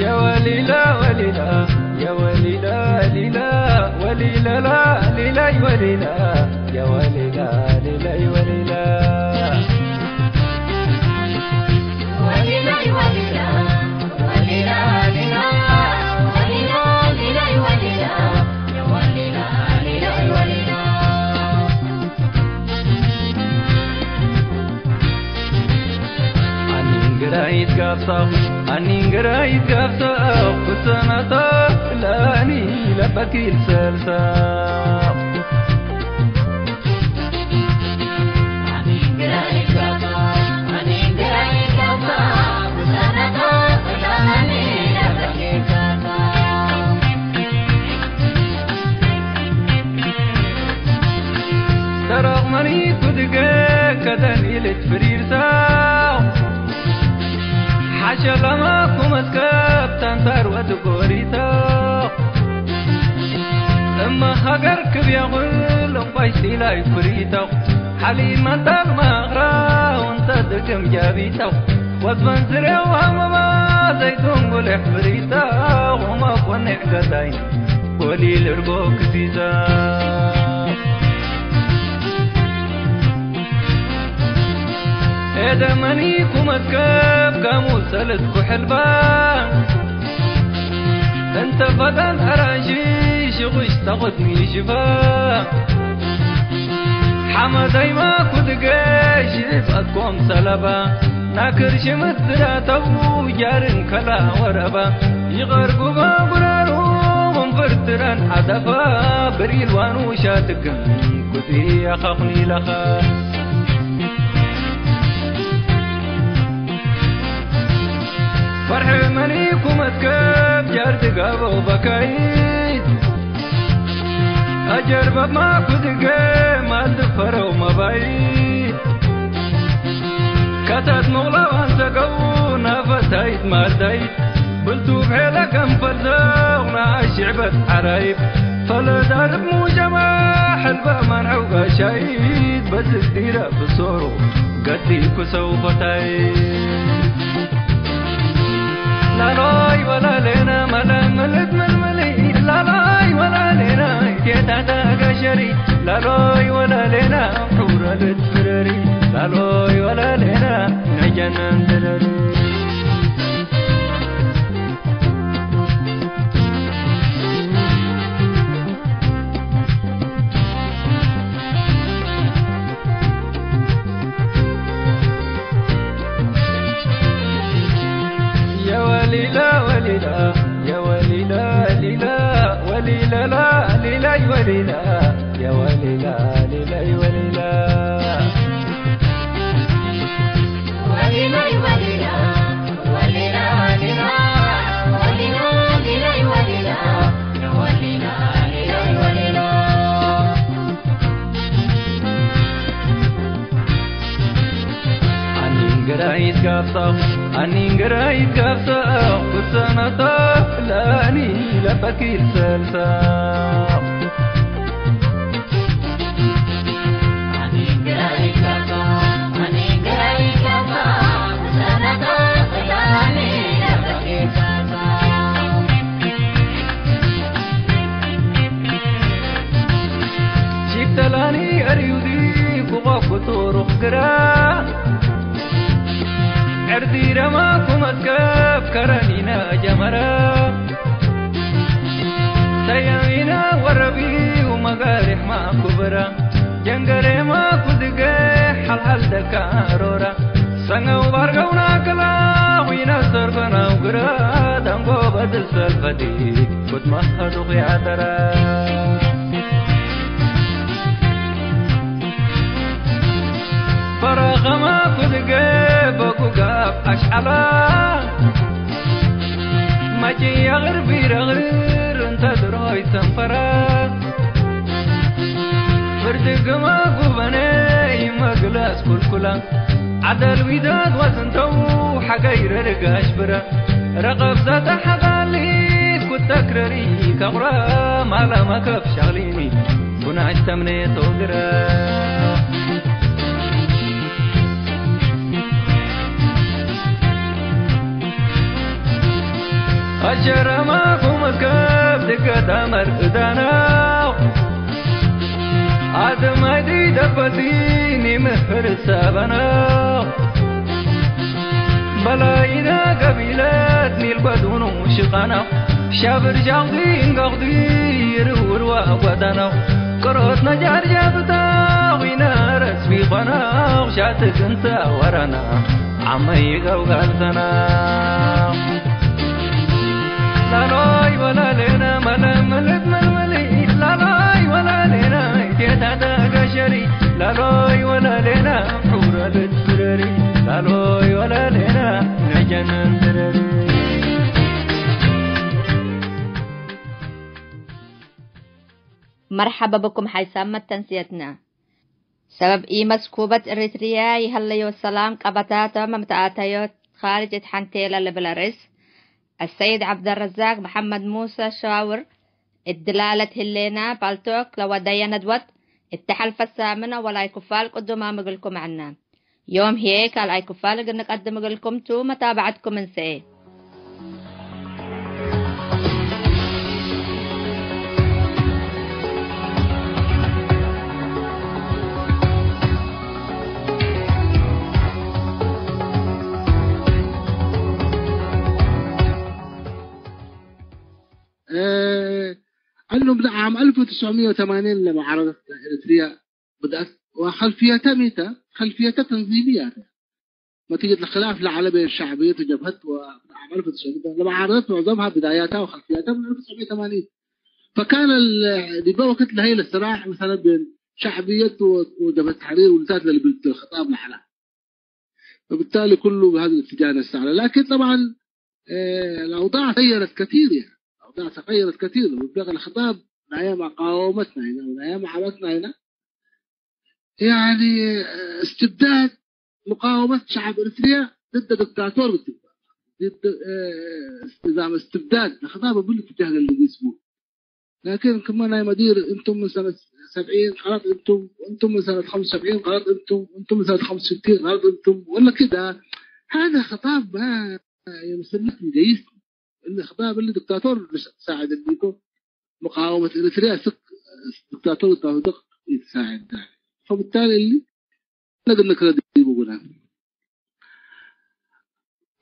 የወሊላ ወሊላ፣ የወሊላ ሊላ፣ ወሊለላ ሊላይ ወሊላ፣ የወሊላ ሊላይ ወሊላ። ወሊላይ ወሊላ፣ ወሊላ ሊላ፣ ወሊላ ሊላይ ወሊላ፣ የወሊላ ሊላይ ወሊላ። አኒን ግራይት ጋብሳው፣ አኒን ግራይት ጋብሳው፣ ኩሰመታ ለአኒ ለበኪል ሰልሳው። አኒን ግራይት ጋብሳው፣ አኒን ግራይት ጋብሳው፣ ኩሰመታ ለአኒ ለበኪል ሰልሳው። ደረቕ መሪት ኩድገ ከደን ኢልት ፍሪርሳው። ሸለማኩ መስከብ ታንታር ወትጎሪተው፣ እመ ሀገር ክብያኹል እምባይ ሲላይ ኩሪተው፣ ሐሊብ መንታል ማኽራ ወንተ ድግም ጃቢተው፣ ወዝመን ዝሬው አመማ ዘይቱን ጉልሕ ብሪተው፣ ወመቆኔዕ ገዳይ ወሊል እርጎ ክሲሰ። ኤደመኒ ኩመስከብ ጋሙ ሰልት ኩሕልባ፣ እንተ ፈጠን አራንሺ ሽቁሽ ተቁት ሚሽፋ። ሐመዳይማ ኩድገ ሽዕብ አትኮም ሰለባ፣ ናክር ሽምት ዝዳተው ጃርን ከላ ወረባ። ይቀርጉበ ጉረሩ ምን ፍርትረን ሐደፋ፣ ብሪል ዋኑ ሻትግም ኩቲ አኻኹኒ ለኻ። ፈርሐ መኒኩ መስከብ ጃር ድጋበው በካይት፣ አጀርበብ ማኩ ድገ ማል ድፈረው መባይት። ከተት ሞቅላው አንሰገው ናፈታይት ማርዳይት፣ ብልቱ ብሔለ ከም ፈልዘው ነአሽዕበት ዐራይብ። ፈለዳርብ ሙጀማ ሕልበ ማንዐው ጋሻይት፣ በዝግ ዲረ ብሶሩ ገዲኩ ሰው ፈታይ። ላላይ ወላሌና መለምልት ምልምሊ፣ ላላይ ወላሌና ጌታታ ጋሸሪ፣ ላላይ ወላሌና ሑረ ልትፍረሪ፣ ላላይ ወላሌና ነጀነን ትረሪ። የወሊላ ወሊላ፣ የወሊላ ሊላ፣ ወሊለላ ሊላይ ወሊላ፣ የወሊላ ሊላይ ወሊላ። ወሊላይ ወሊላ፣ ወሊላ ሊላ፣ ወሊላ ሊላይ ወሊላ፣ የወሊላ ሊላይ ወሊላ። አኒን ገራይት ጋብሳው፣ አኒን ገራይት ጋብሳው፣ ክሰመታ ለአኒ ለፈኪር ሰልሳው። አኒን ገራይት ጋብሳው፣ አኒን ገራይት ጋብሳው፣ ክሰመታ ለአኒ ለፈኪር ሰልሳው። ሺብተላኒ አርዩዲ ኩቆ ኩቱሩክ ግራ፣ ዕርዲ ረማኩ መስከብ ከረኒነ ጀመረ። ሰያሚነ ወረቢው መጋሪሕ ማኩ ብራ፣ ጀንገሬ ማኩ ድገ ሐልሐል ደካ ሮራ። ሰንገው ባርገውና ክላ ዊነ ሰርፈናው ግረ፣ ደንጎ በድል ሰልፈቲ ኩት መሀዱክ ያደረ። ፈረኸማ ኩድገ በኩጋብ አሽዓላ፣ መጪ የግር ቢረግር እንተ ድሮይ ሰንፈረ። ፍርድ ግመ ጉበነ ይመግለስ ኩልኩላ፣ ዐደል ዊዳት ወስንተው ሐገይረ ልጋሽ ብረ። ረቀብ ዘተ ሐቃሊት ኩተክረሪ ከቁረ፣ ማለ መከፍ ሸቅሊኒ ኩናሽ ተምኔ ቶግረ። አሸረማኩም እስከብ ድገት አመር እዳናው፣ አድማይዲ ደበቲኒ ምህር ሰበናው። በላይነ ገቢለት ኒል በዱኑ ሽቃናው፣ ሻብር ጃውዲ እንገቅዲ ይርውርዋ ወዳናው። ቅሮት ነጃር ጃብታ ዊነ ረስቢ ኾናው፣ ሻትግ እንተ ወረና ዐመ ይገው ጋልሰና። ላሎይ ወላሌና መለመልት መልመሊ፣ ላሎይ ወላሌና ኢቴታተ ገሸሪ፣ ላሎይ ወላሌና ሑረ ልትብረሪ፣ ላሎይ ወላሌና ነጀነን ትረሪ። መርሐበ ብኩም ሓይሳም መተንስየትነ። ሰበብ ኢመስኩበት ኤሪትርየ ይሀለዮ ሰላም ቀበታተ መምተአተዮት ኻርጅ እት ሐንቴለ ልብል አርእስ፣ አሰይድ ዐብደረዛቅ መሐመድ ሙሰ ሸዋውር፣ እት ድላለት ህሌና ፓልቶክ ለወደየ ነድወት፣ እተ ሐልፈት ሳምነ ወላይ ክፋል ቅዱማም እግልኩም ዐና። ዮም ህዬ ካልኣይ ክፋል እግል ንቀድም እግልኩም ቱ፣ መታብዐትኩም እንሰኤ። እ፣ እኑ እብ ዓም አልፍ ወትስዕ ሚት ወተማኒን ለመዓረደት ኤሪትርያ ብድአት ወኸልፍየተ ሚ ተ፧ ከልፍየተ ተንዚምየ ተ። ነቲጀት ለክላፍ ለዐለ ቤን ሸዕብየት ወጀብሀት ወዓም አልፍ ወትስዕ ሚት ለመዓረደት፣ ሙዕዘምሃ ብዳያታ ወኸልፍያታ ምን አልፍ ወትስዕ ሚት ወተማኒን። ፈካነ ለ-፣ ዲበ ወክድ ለሀይ ለስራዕ መሰለን ቤን ሸዕብየት ወ-፣ ወጀብሀት ተሕሪር ውልታት ለልብል ተ ኸጣብ ለዐለ። فبالتالي كله بهذا الاتجاه نسعى له. لكن طبعًا، آه، الأوضاع تغيرت كثير، يعني. الأوضاع تغيرت كثير. وبدأ الخطاب نايا مقاومتنا هنا، ونايا معارضتنا هنا. يعني، آه، استبداد، مقاومة شعب إريتريا ضد دكتاتور بالضبط. ضد، آه، نظام استبداد. الخطاب بكل اتجاه اللي يسموه. لكن كما أنا مدير، أنتم من سنة سبعين غلط، أنتم، أنتم من سنة خمسة وسبعين غلط، أنتم، أنتم من سنة خمسة وستين غلط، أنتم، ولا كده. هذا خطاب ما يمثلك جيش. الخطاب اللي دكتاتور بس ساعد بيكو مقاومة إريتريا سك دكتاتور تاخذ يتساعد. فبالتالي اللي نقدر نكرر دي بقولها.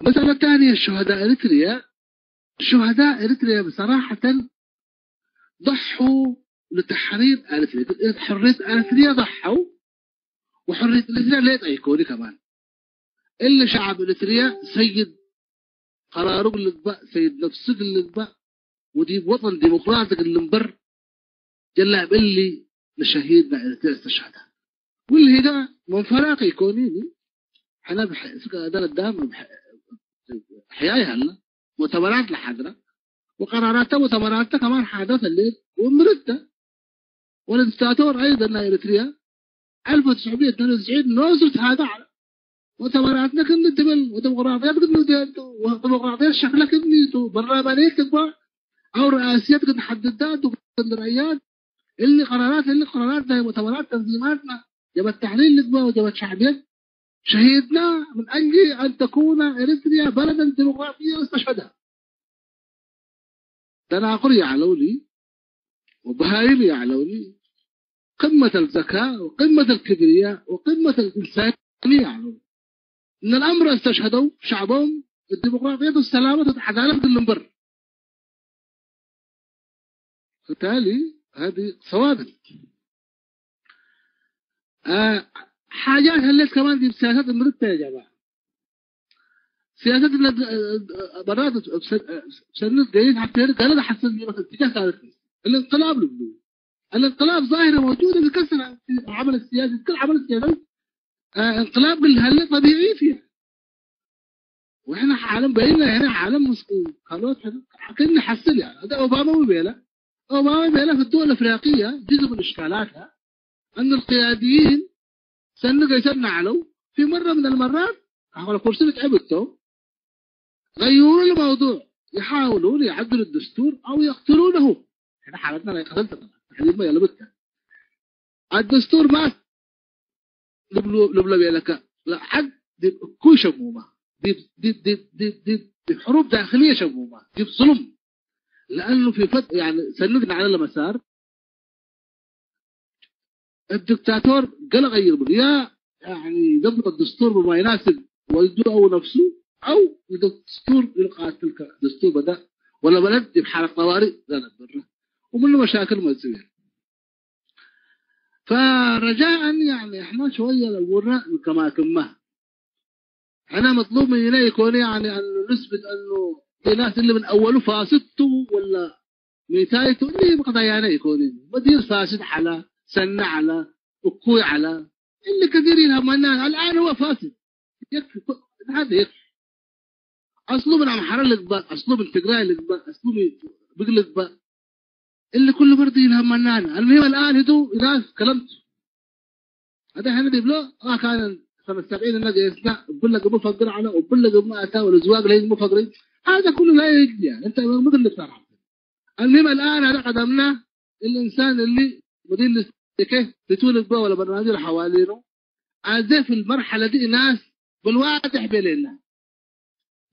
مسألة ثانية، شهداء إريتريا، شهداء إريتريا بصراحة ضحوا لتحرير إريتريا. حرية إريتريا ضحوا، وحرية إريتريا لا يطيقوني كمان. إلا شعب إريتريا سيد قرارك اللي تبقى، سيد نفسك اللي تبقى، ودي وطن ديمقراطي اللي مبر، ጀላብ እሊ ለሸሂድነ እርትርየ እስተሽሀደ። ወእሊ ህዳ ምን ፈራቅ ኢኮኒ፣ ሕነ ብሐ-፣ እስከ አዳም ብሐ-፣ ሕያይ ሀለ፣ ሙእተመራት ለሐድረ፣ ወቀራራተ ሙእተመራተ ከማን ሓድረት ህሌት ወእምርተ፣ ወለዲክታቶር አይደን ናይ ኤሪትርያ፣ አልፍ ወትስዕ ሚት ወትስዒን ኖሱ ተሃዳ ዐለ። ወተመራትነ ክኒ ትብል፣ ወዲሞቅራጥየት ክኒ ቱ፣ ወዲሞቅራጥየት ሸክለ ክኒ ቱ፣ በርላማንየት ትግባእ፣ አው ረአስየት ክኒ ሐድዳ ቱ፣ ክኒ ረአያት፣ እሊ ቀራራት፣ እሊ ቀራራት ናይ ሙእተመራት ተንዚማትነ፣ ጀበት ተሕሊል ልግበእ ወጀበት ሸዕብየት ሸሂድና ምን አጅሊ አን ተኩነ ኤሪትርያ በለደን ዲሞቅራጥየ ወስተሽሀደ። ደናቁር ይዐለውኒ ወበሃይም ይዐለውኒ፣ ቅመት አልዘካ ወቅመት አልክብርያ ወቅመት አልእንሳንየ ይዐለውኒ። እነ አልአምር አስተሽሀደው ሸዕቦም እዲሞቅራጥየት ወሰላመት ወዐዳለት እግል ልንበር። ፈብታሊ ሀዚ ሰዋብት አ፣ ሓጃት ህሌት ከማን ዲብ ሲያሰት እምርተ ያ ጀማዐ። ሲያሰት እለ፣ አ፣ በራት ሰንት ገይስ ሐቴ ገለ ለሐስን ዲበ ትጃህ ካለት። الانقلاب ልብሉ። الانقلاب ظاهرة موجودة في كسر عمل السياسي، في كل عمل سياسي. አ፣ እንቅላብ እግል ሀለ ጠቢዒ ፊ። ወሕነ ዓለም በይነ፣ ሕነ ዓለም ምስል ካልኦት ክእነ ሐስል፣ ያኒ፣ ሀደ ኦባማ ሚ ቤለ? ኦባማ ቤለ፣ في الدول الأفريقية جزء من إشكالاتها أن القياديين ሰኒ ገይሰና ዐለው፣ في مرة من المرات አሁን ኩርሲ ልትዐብ እቶም፣ غيروا الموضوع، يحاولون يعدلوا الدستور أو يقتلونه. ሕነ ሓለትና ናይ ቀተል ተበላ። ተሕሊልመ የለብከ። الدستور ما ልብሎ፣ ልብሎ ቤለከ፣ ለዐድ ዲብ እኩይ ሸሙመ፣ ዲብ፣ ዲብ፣ ዲብ፣ ዲብ፣ ዲብ፣ ዲብ ሕሩብ ዳክልየ ሸሙመ፣ ዲብ ظلم። لأنه في فت-، يعني፣ ሰንግ ነዐለ ለመሳር፣ الدكتاتور ገለ ቀይር ብሉ፣ ያ፣ يعني، يضبط الدستور بما يناسب والده أو نفسه، أو الدستور يقاتل كدستور بدأ، ولا بلد ዲብ حالة طوارئ ለነብረ። ወምኑ መሻክል መጽእ። فرجاء يعني احنا شوية لورا كما كما. ሕነ መጥሉብ ምንነ ኢኮኒ፣ ያኒ፣ አኑ ንስብት አኑ ናስ እሊ ምን አወሉ ፋስድ ቱ ወላ ሚታይ ቱ እሊ ብቀዳያነ ኢኮኒ። መዲር ፋስድ ዐለ፣ ሰኒ ዐለ፣ እኩይ ዐለ። እሊ ከሲር ኢልሀመናን። الآن هو فاسد. يكفي. هذا يكفي. አስሉ ምን አምሐረ ልግባእ፣ አስሉ ምን ትግራይ ልግባእ፣ አስሉ ምን ብግ ልግባእ፣ እሊ ኩሉ በርዱ ኢልሀመናነ። المهم الآن ህቱ ናስ ከለምቱ። ሀደ ሕነ ዲብሎ አካን ሰነት ሰብዒን እነ ገይስና፣ እብለ ግቡ ፈግር ዐለ፣ ወእብለ ግቡ አታ፣ ወለዝዋግ ለህይ ግቡ ፈግሪ። هذا كله لا يجدي، يعني، أنت ما ممكن نقدر. المهم الآن هذا قدمنا الإنسان اللي مدير الاستيكه بتولد به ولا برنامج اللي حوالينه. عزف المرحلة دي ناس بالواضح بيننا.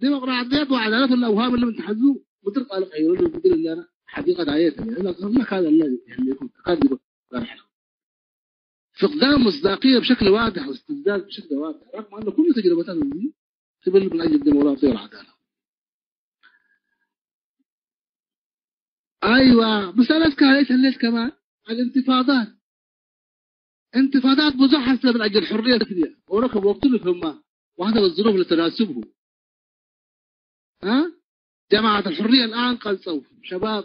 ديمقراطية وعدالة الأوهام اللي بنتحزو مدير قال غيروا له مدير اللي أنا حقيقة دعيتها. يعني، لا، ما كان الله يعني يكون كان يبقى. فقدان مصداقية بشكل واضح واستبداد بشكل واضح، رغم أن كل تجربتنا دي تبل من أجل الديمقراطية والعدالة. أيوة، بس أنا أذكر ليس ليس كمان الانتفاضات. انتفاضات بزحف من أجل الحرية الفكرية. وركب وقت لهم واحدة من الظروف اللي تناسبهم. ها؟ جماعة الحرية الآن قد صوف شباب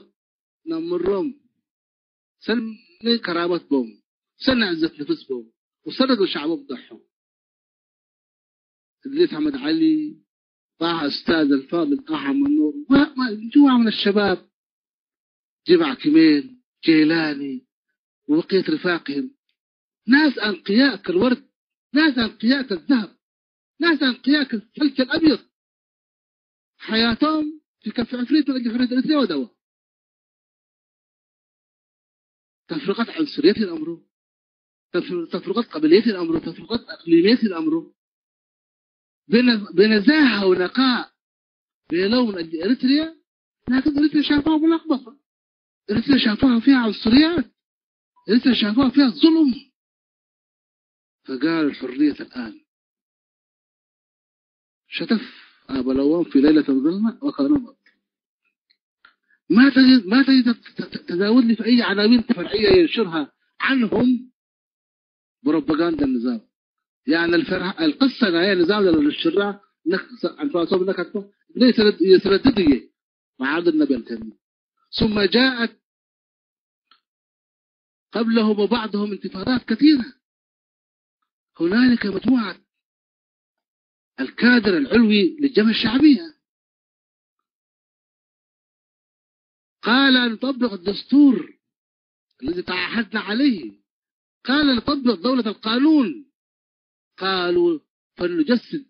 نمرهم سن كرامة بوم، سن عزة نفس بوم، وسن الشعب بضحهم. إدريس أحمد علي، طه أستاذ الفاضل طه منور، و-، مجموعة من الشباب، جمع كميل، جيلاني، وبقية رفاقهم، ناس أنقياء كالورد، ناس أنقياء كالذهب، ناس أنقياء كالثلج الأبيض. حياتهم في كف عفريت من أجل حرية إريتريا ودوا. تفرقة عنصرية الأمر، تف-، تفرقة قبلية الأمر، تفرقة أقليمية الأمر. بن-، بنزاهة ونقاء بينهم من أجل إريتريا، لكن إريتريا شافوها ملخبطة. إريتريا شافوها فيها عنصريات، إريتريا شافوها فيها ظلم. فقال: "الحرية الآن." شتف أبلوان في ليلة ظلمة وكان مطر. ما تجد، ما تجد ت-، ت-، تزاود لي في أي عناوين فرعية ينشرها عنهم بروباغندا النظام. يعني الفرح-، القصة هي نظام للشراع نك-، أنفاسهم نكتة. ليس يتردد، يتردد هي معاد النبي الكريم. ثم جاءت قبلهم وبعدهم انتفاضات كثيرة. هنالك مجموعة الكادر العلوي للجبهة الشعبية قال: "نطبق الدستور الذي تعاهدنا عليه." قال: "نطبق دولة القانون." قالوا: "فلنجسد،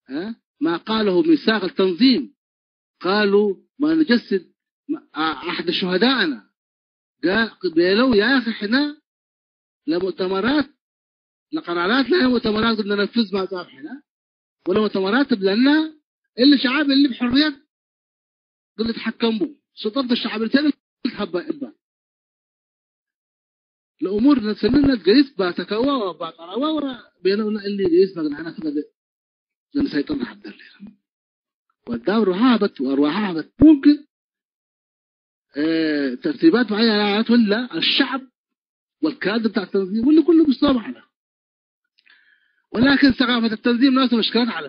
ها، ما قاله ميثاق التنظيم." قالوا: "ما نجسد م-، ع-، عهد شهدائنا." قا-، قبيلوا يا أخي إحنا لمؤتمرات، لقرارات لا مؤتمرات قد ننفذ ما صار إحنا، ولا مؤتمرات بلنا اللي شعب اللي بحرية قد نتحكم به. سلطة الشعب التاني تحب إبا. ለእሙር ሰኒ ነትገይስ ባተከዋ ወባጠራዋ ወቤነውነ እሊ ገይስ መግንሐና ፍቀድ ለንሰይጥር ነሐደር ሌና። ወዳም ሩሓ ሀበት ወአርዋሓ ሀበት። ሙምክን፣ እ፣ ተርቲባት መዐየናት ወላ አልሸዕብ ወልካድር ብታዕ ተንዚም ወሊ ኩሉ ብስቶም ዐለ። ወላኪን ሰቃፈት ተንዚም ናሱ መሽክለት ዐለ።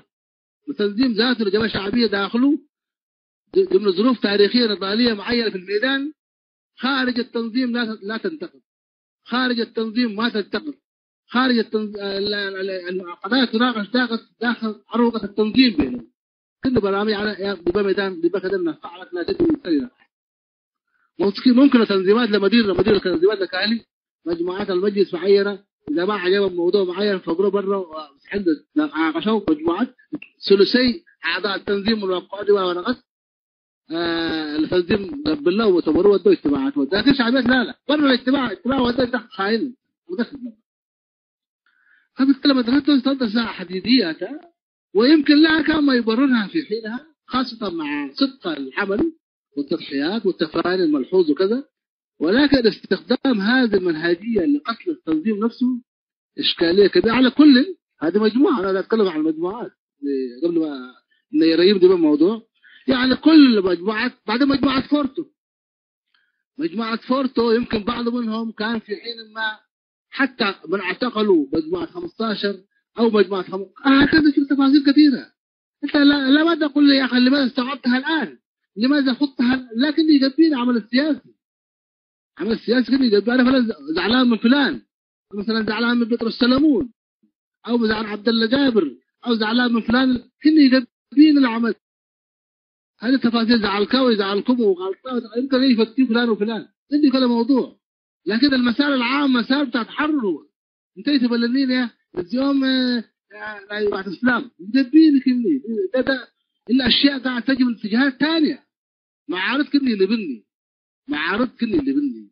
ወተንዚም ዛቱ ለጀብሀ ሸዕብየ ዳክሉ ድ-፣ ድምነ ظروف تاريخية نضالية معينة في الميدان، خارج التنظيم لا ت-، لا تنتقد. خارج التنظيم ما تنتقد. خارج التنظ-، ال-، ال-، ال-، القضايا تناقش داخل، داخل عروقة التنظيم بينهم. كل برامج على، يا، بيبقى ميدان، بيبقى كذا نفع لك لا تدري سريرة. ممكن، ممكن التنظيمات لمدير، لمدير التنظيمات الكالي، مجموعات المجلس معينة، إذا ما عجبهم موضوع معين فقروا برا وحدد ناقشوا مجموعات ثلثي أعضاء التنظيم والوقود ونقص. آه، التنظيم قبلنا وتمروا ودوا اجتماعات ودوا. لكن شعبية لا، لا. برا الاجتماع، اجتماع ودوا ده خاين. ودخل. فبالتالي مدرسة تنتهي ساعة حديدية، ويمكن لها كان ما يبررها في حينها، خاصة مع صدق العمل والتضحيات والتفاني الملحوظ وكذا. ولكن استخدام هذه المنهجية لقتل التنظيم نفسه إشكالية كبيرة. على كل، هذه مجموعة، أنا أتكلم عن المجموعات قبل ما إنه يريب دي بالموضوع. يعني كل المجموعات، بعد مجموعة فورتو، مجموعة فورتو يمكن بعض منهم كان في حين ما حتى من اعتقلوا مجموعة خمستاشر أو مجموعة خم-، هكذا في تفاصيل كثيرة. أنت لا، لا ما تقول لي: "يا أخي، لماذا استوعبتها الآن؟ لماذا خضتها؟" لكن يقبل العمل السياسي. عمل السياسي كان يقبل، أنا فلان زعلان من فلان، مثلًا زعلان من بطرس سلمون، أو زعلان عبد الله جابر، أو زعلان من فلان، كان يقبل العمل. هذه التفاصيل زعلكاوي، زعلكم وغلطة، يمكن يفتي فلان وفلان. عندي كذا موضوع. لكن المسألة العامة مسألة بتاعت حرر. انت تبلغني ليه؟ اليوم، آه، ናይ بعض الإسلام. يدبيني كني. ده، ده، إلا أشياء قاعد تجي من اتجاهات تانية. معارض كني لبني. معارض كني لبني.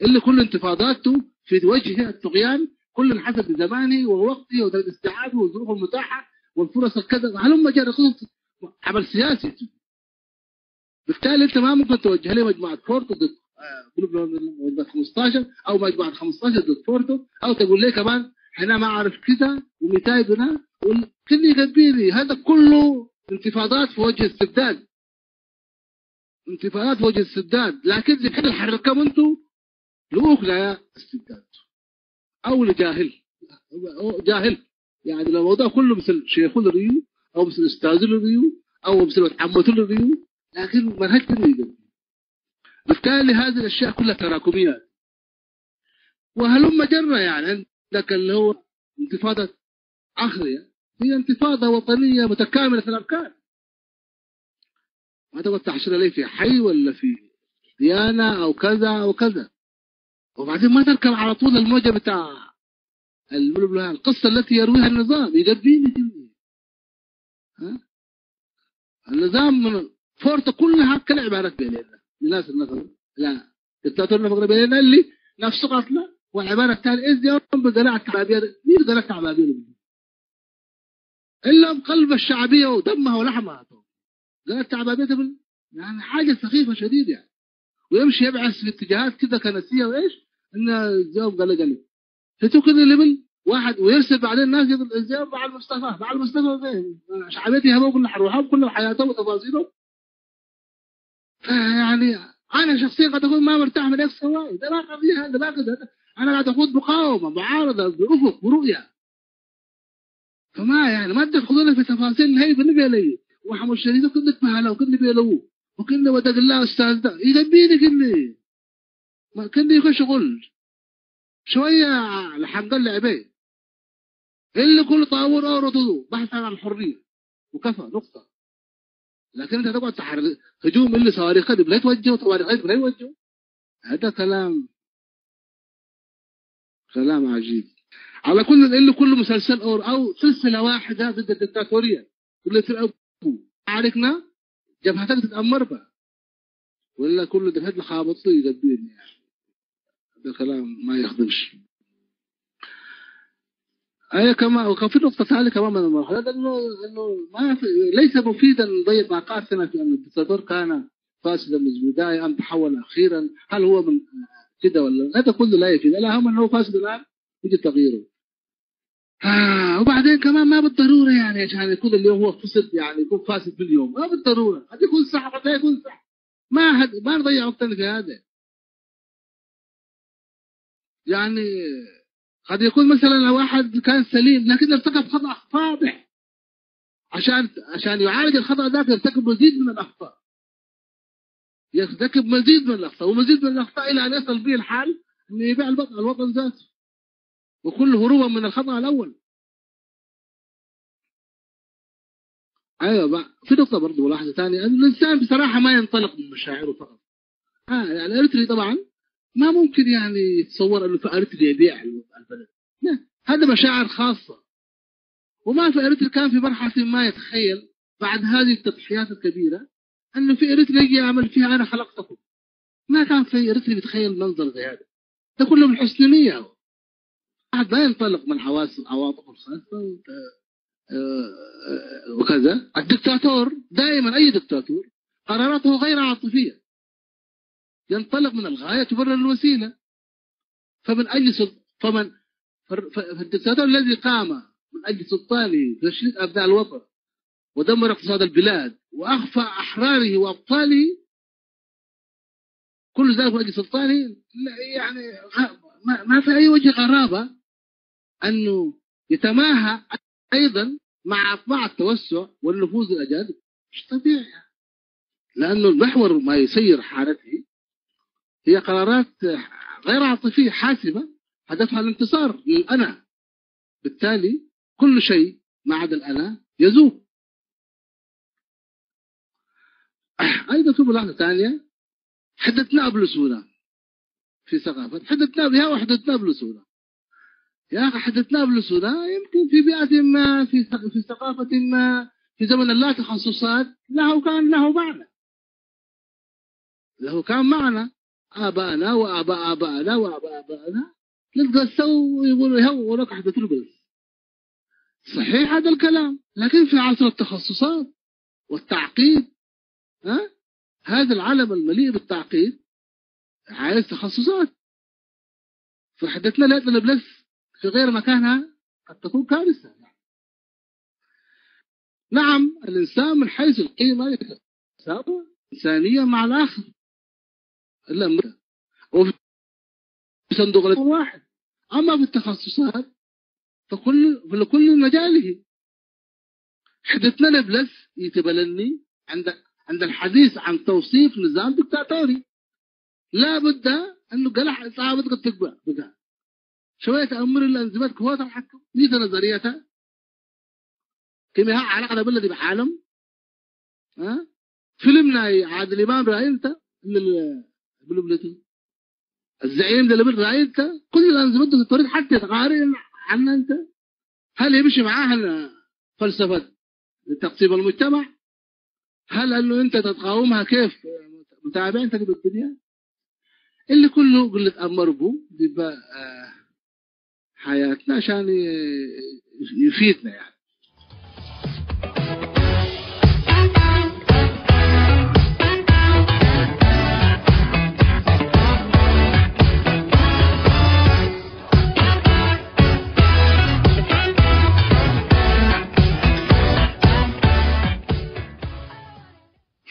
اللي كل انتفاضاته في وجه الطغيان، كل حسب زمانه ووقته وزمن استيعابه والظروف المتاحة والفرص الكذا. هلم جرى قصة عمل سياسي. بالتالي انت ما ممكن توجه لي مجموعة فورتو ضد، آه، مجموعة خمستاشر او مجموعة خمستاشر ضد فورتو، او تقول لي كمان احنا ما عارف كده ومتاي بنا. كل يقبيني، هذا كله انتفاضات في وجه استبداد، انتفاضات في وجه استبداد. لكن زي كده حركهم انتو لوك لا استبداد. او لجاهل، جاهل. يعني لو الموضوع كله مثل شيخه الريو، او مثل استاذه الريو، او مثل عمته الريو، لكن منهج كله يقدم. بالتالي هذه الاشياء كلها تراكميات. وهلم جرة، يعني عندك اللي هو انتفاضة عخرية، هي انتفاضة وطنية متكاملة الاركان. ما تقعد تحشر عليه في حي ولا في ديانة او كذا او كذا. وبعدين ما تركب على طول الموجة بتاع الملوك، القصة التي يرويها النظام يدبيني كلي. ها؟ النظام من فورته كلها كل عبارات بيننا. لناس النفر. لا. دكتاتور النفر بيننا اللي نفسه قتله. والعبارة الثانية، إذ يوم بقلاع التعبابير. مين قلاع التعبابير؟ إلا بقلب الشعبية ودمها ولحمها. قلاع التعبابير تبل. يعني حاجة سخيفة شديدة يعني. ويمشي يبعث في اتجاهات كده كنسية وإيش؟ إن الجواب قال لي، قال لي. فتو كده اللي بل واحد ويرسل بعدين الناس يقول الجواب بعد مصطفى، بعد مصطفى فين؟ شعبيته هبوا كل حروحهم، كل حياته وتفاصيله. فيعني أنا شخصيًا قد أكون ما مرتاح من إكس واي. ده ما قضية، هذا ما قضية. أنا قاعد أخوض مقاومة، معارضة بأفق، برؤية. فما يعني، ما تدخلون في تفاصيل هاي بالنسبة لي. وحمو الشريف كنت بهلا وكنت بيلو. وكنت ودق الله أستاذ ده. إذا بيني كني. ما كني يخش شغل. شوية لحق اللعبة. اللي كل طاور أورطه بحث عن الحرية. وكفى، نقطة. لكن أنت تقعد تحرق هجوم اللي صواريخ قد لا توجه وصواريخ قد لا يوجه. هذا كلام، كلام عجيب. على كل، اللي كل مسلسل أو، أو سلسلة واحدة ضد الدكتاتورية. كل تلعب عليكنا جبهتك تتأمر بها. ولا كل جبهة لخابط يدبيني. هذا كلام ما يخدمش. أي كما، وكان في نقطة ثانية كمان من المرحلة، إنه، إنه ما في، ليس مفيدًا نضيع طاقاتنا في أن الدكتاتور كان فاسدًا من البداية أم تحول أخيرًا، هل هو من كده ولا لا؟ هذا كله لا يفيد. الأهم أنه فاسد الآن، يجب تغييره. آه، وبعدين كمان ما بالضرورة يعني عشان يكون اليوم هو فسد، يعني يكون فاسد في اليوم، ما بالضرورة، قد يكون صح، قد لا يكون صح. ما حد، ما نضيع وقتنا في هذا. يعني قد يكون مثلًا لو واحد كان سليم لكن ارتكب خطأ فاضح، عشان، عشان يعالج الخطأ ذاك يرتكب مزيد من الأخطاء، يرتكب مزيد من الأخطاء ومزيد من الأخطاء إلى أن يصل به الحال إنه يبيع البطل، الوطن ذاته، وكل هروبا من الخطأ الأول. أيوة بقى. في نقطة برضو ملاحظة ثانية، أن الإنسان بصراحة ما ينطلق من مشاعره فقط. آه، يعني الإريتري طبعًا ما ممكن يعني يتصور أنه في إريتري يبيع البلد. لا، هذا مشاعر خاصة. وما في إريتري كان في مرحلة ما يتخيل بعد هذه التضحيات الكبيرة أنه في إريتري يجي يعمل فيها أنا خلقتكم. ما كان في إريتري بيتخيل منظر زي هذا. ده كله من حسن نية. واحد ما ينطلق من حواس، عواطفه الخاصة، آه، آه، وكذا. الدكتاتور دائمًا، أي دكتاتور، قراراته غير عاطفية، ينطلق من الغاية تبرر الوسيلة. فمن أجل سل-، فمن، فال-، ف-، فالدكتاتور الذي قام من أجل سلطانه بتشريد أبناء الوطن ودمر اقتصاد البلاد وأخفى أحراره وأبطاله، كل ذلك من أجل سلطانه، لا، يعني، غ-، ما، ما في أي وجه غرابة أنه يتماهى أيضًا مع أطماع التوسع والنفوذ الأجانب. مش طبيعي، لأنه المحور ما يسير حالته هي قرارات غير عاطفية حاسمة هدفها الانتصار للأنا. بالتالي كل شيء ما عدا الأنا يذوب. أيضًا في ملاحظة ثانية، حدة نابلس هنا في ثقافة، حدة نابلس، يا وحدة نابلس هنا. يا أخي، حدثنا أبلسونا، يمكن في بيئة ما، في ث-، في ثقافة ما، في زمن لا تخصصات، له كان له معنى. له كان معنى. آباءنا وآباء آبائنا وآباء آبائنا للقصة ويقولوا: "هو ولك حدث البلس". صحيح هذا الكلام، لكن في عصر التخصصات والتعقيد، ها؟ هذا العالم المليء بالتعقيد عايز تخصصات. فحدتنا لا تلبلس في غير مكانها قد تكون كارثة. نعم، الإنسان من حيث القيمة يتساوى إنسانيا مع الآخر، إلا م-، وفي صندوق واحد. أما في التخصصات فكل، فلكل مجاله. حدثنا لبلس يتبلني عند، عند الحديث عن توصيف نظام دكتاتوري. لا بد أنه قلح إصابة قد تقبع بقى. شوية أمر الأنظمة كهوة الحكم. ميت نظريتها. كما ها علاقة بالذي بعالم. ها؟ فيلم ناي عادل إمام رأي أنت؟ ال-، بلبلته. الزعيم ده اللي بالرأي أنت؟ كل الأنظمة دكتورية حتى تقارن عنا أنت. هل يمشي معاها فلسفة تقسيم المجتمع؟ هل أنه أنت تتقاومها كيف متابع أنت في الدنيا؟ اللي كله قل لك أمر بو بيبقى، آه، حياتنا عشان ي-، يفيدنا يعني.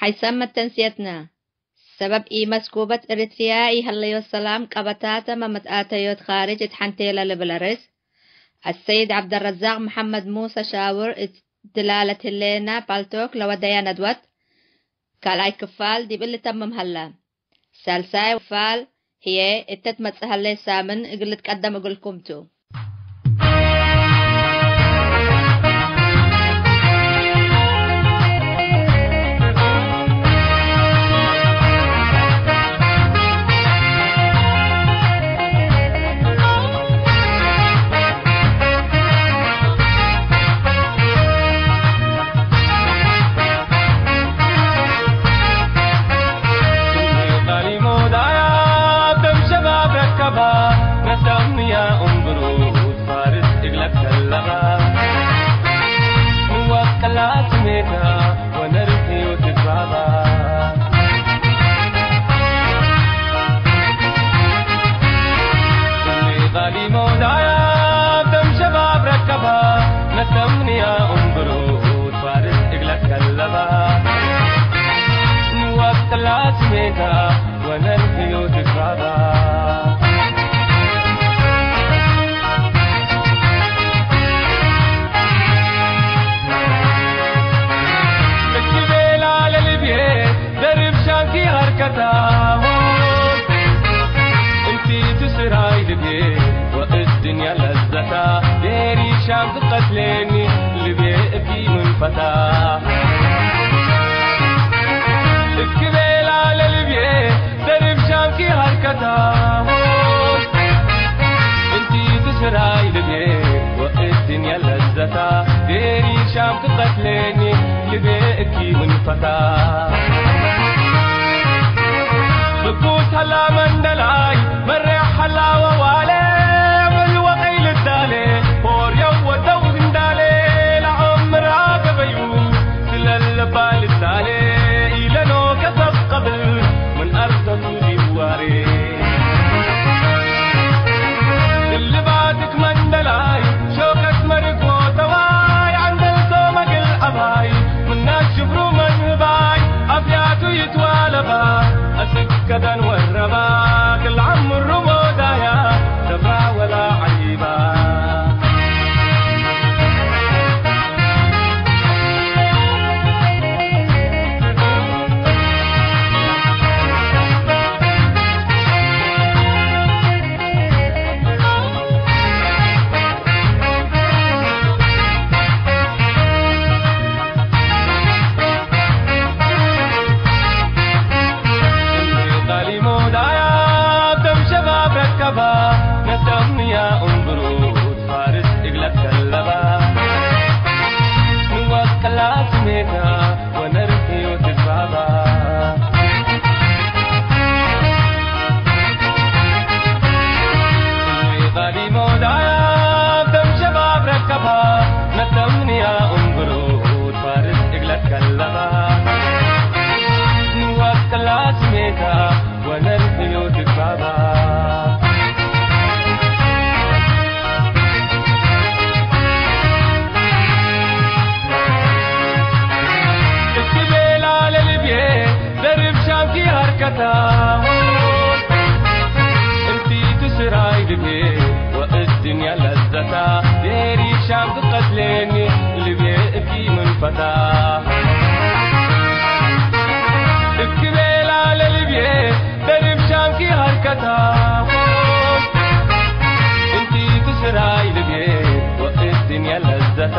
ሐይሰ መተንስየትነ፣ ሰበብ ኢመስኩበት እርትርያ ኢሀለዮት ሰላም ቀበታተ መመትአተዮት ካርጅ እት ሐንቴለ ልብል ርእስ አሰይድ ዐብደረዛቅ መሐመድ ሙሰ ሻውር እት ድላለት ህሌነ ፓልቶክ ለወደየ ነድወት ካልኣይ ክፋል ዲብ እሊ ተምም ሀለ። ሳልሳይ ክፋል ህዬ እተ ትመጽእ ሀሌት ሳምን እግል ልትቀደም እግልኩም ቱ። እኪ ቤላ ለልብዬ ደርብ ሻንኪ ሀርከታሁ፣ እንቲ ቱ ስራይ ልብዬ ወእት ድንያ ለዘታ፣ ዴሪ ሻንኪ ቀትሌኒ ልብዬ እኪ ምን ፈታ። እኪ ቤላ ለልብዬ ደርብ ሻንኪ ሀርከታሁ፣ እንቲ ቱ ስራይ ልብዬ ወእት ድንያ ለዘታ፣ ዴሪ ሻም ትቀትሌኒ ልቤ እኪ ምን ፈታ። ብኩስ ሀላ መንደላይ መሬሕ ሀላ ወዋሌ፣ እብል ወቀይ ልዳሌ፣ ሆርየው ወደው ህንዳሌ፣ ለዐምራ ገበዩ ስለለባ ልዳሌ፣ ኢለኖ ከሰብ ቀብል ምን አርሰቱ ዲዋሬ። እሊ ባትክ መንደላይ ሾከት መርግ ሞተዋይ፣ ዐንደልቶ መግል ዐባይ፣ ምናት ሽብሩ መንህባይ፣ ሪሻም ትቀትሌኒ ልቤ እኪ ምን ፈታ። እክ ቤላ ለልቤ ደርብ ሻምኪ ሀርከታ። እንቲ ትስራይ ልቤ ወእት ድንያ ለዘታ።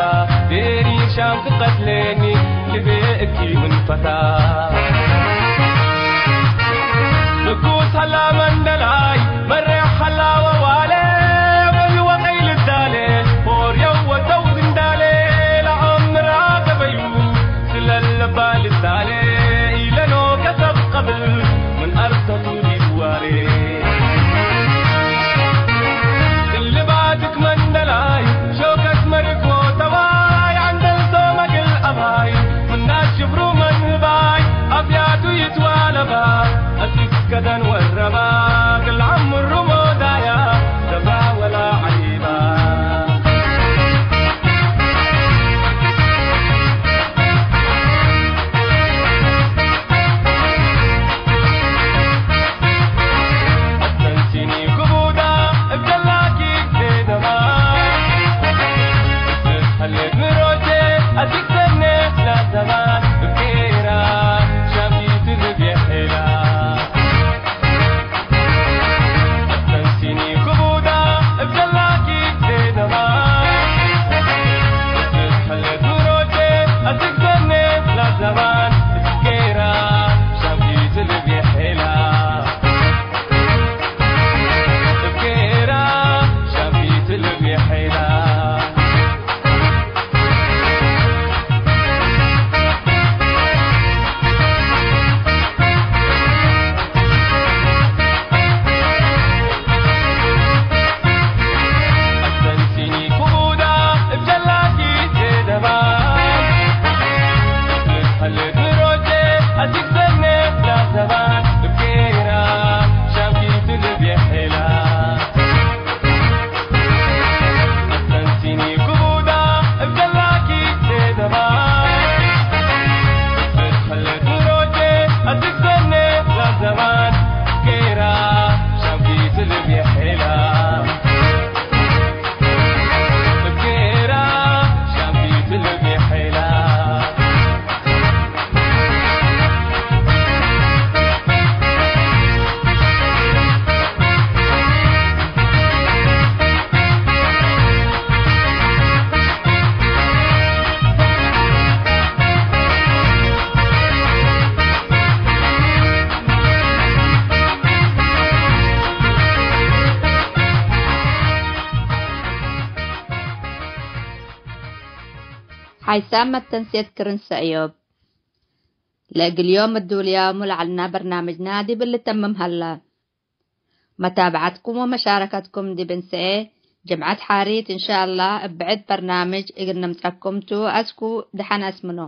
ቤሪ ሻም ትቀትሌኒ ልቤ እኪ ምን ፈታ። ንጉስ ሀላ መንደላይ መሬሕ ሀላ ወዋለ። ወልወቀይ ልዳሌ ሆርየው ወተው ግንዳሌ። ለአምራ ገበዩ ስለለባ ልዳሌ። ኢለኖ ከሰብ ቀብል ምን አርሰቱ ሊዋሬ። እልባትክ መንደላይ ሾከት መርኮ ተዋይ። አንደልቶ መግል አባይ ምናት ሽብሩ መንባይ። አፍያቱ ይትዋለባ አስክ ከደን ወረባ። ግልዓም ምሩ ሞዳያ ዘብራ ወላ ዐይባ። ሓይሳም መተንሴት ክርን ሰእዮብ። ለእግል ዮም እዱልያሙ ለዐልና በርናምጅና ዲብ ልተምም ሀላ። መታብዐትኩም ወመሻረከትኩም ዲብ እንሰኤ ጅምዐት ሓሪት እንሻአላህ እብ ብዕድ በርናምጅ እግል ንምጸኩም ቱ። አስኩ ደሐን አስምኖ።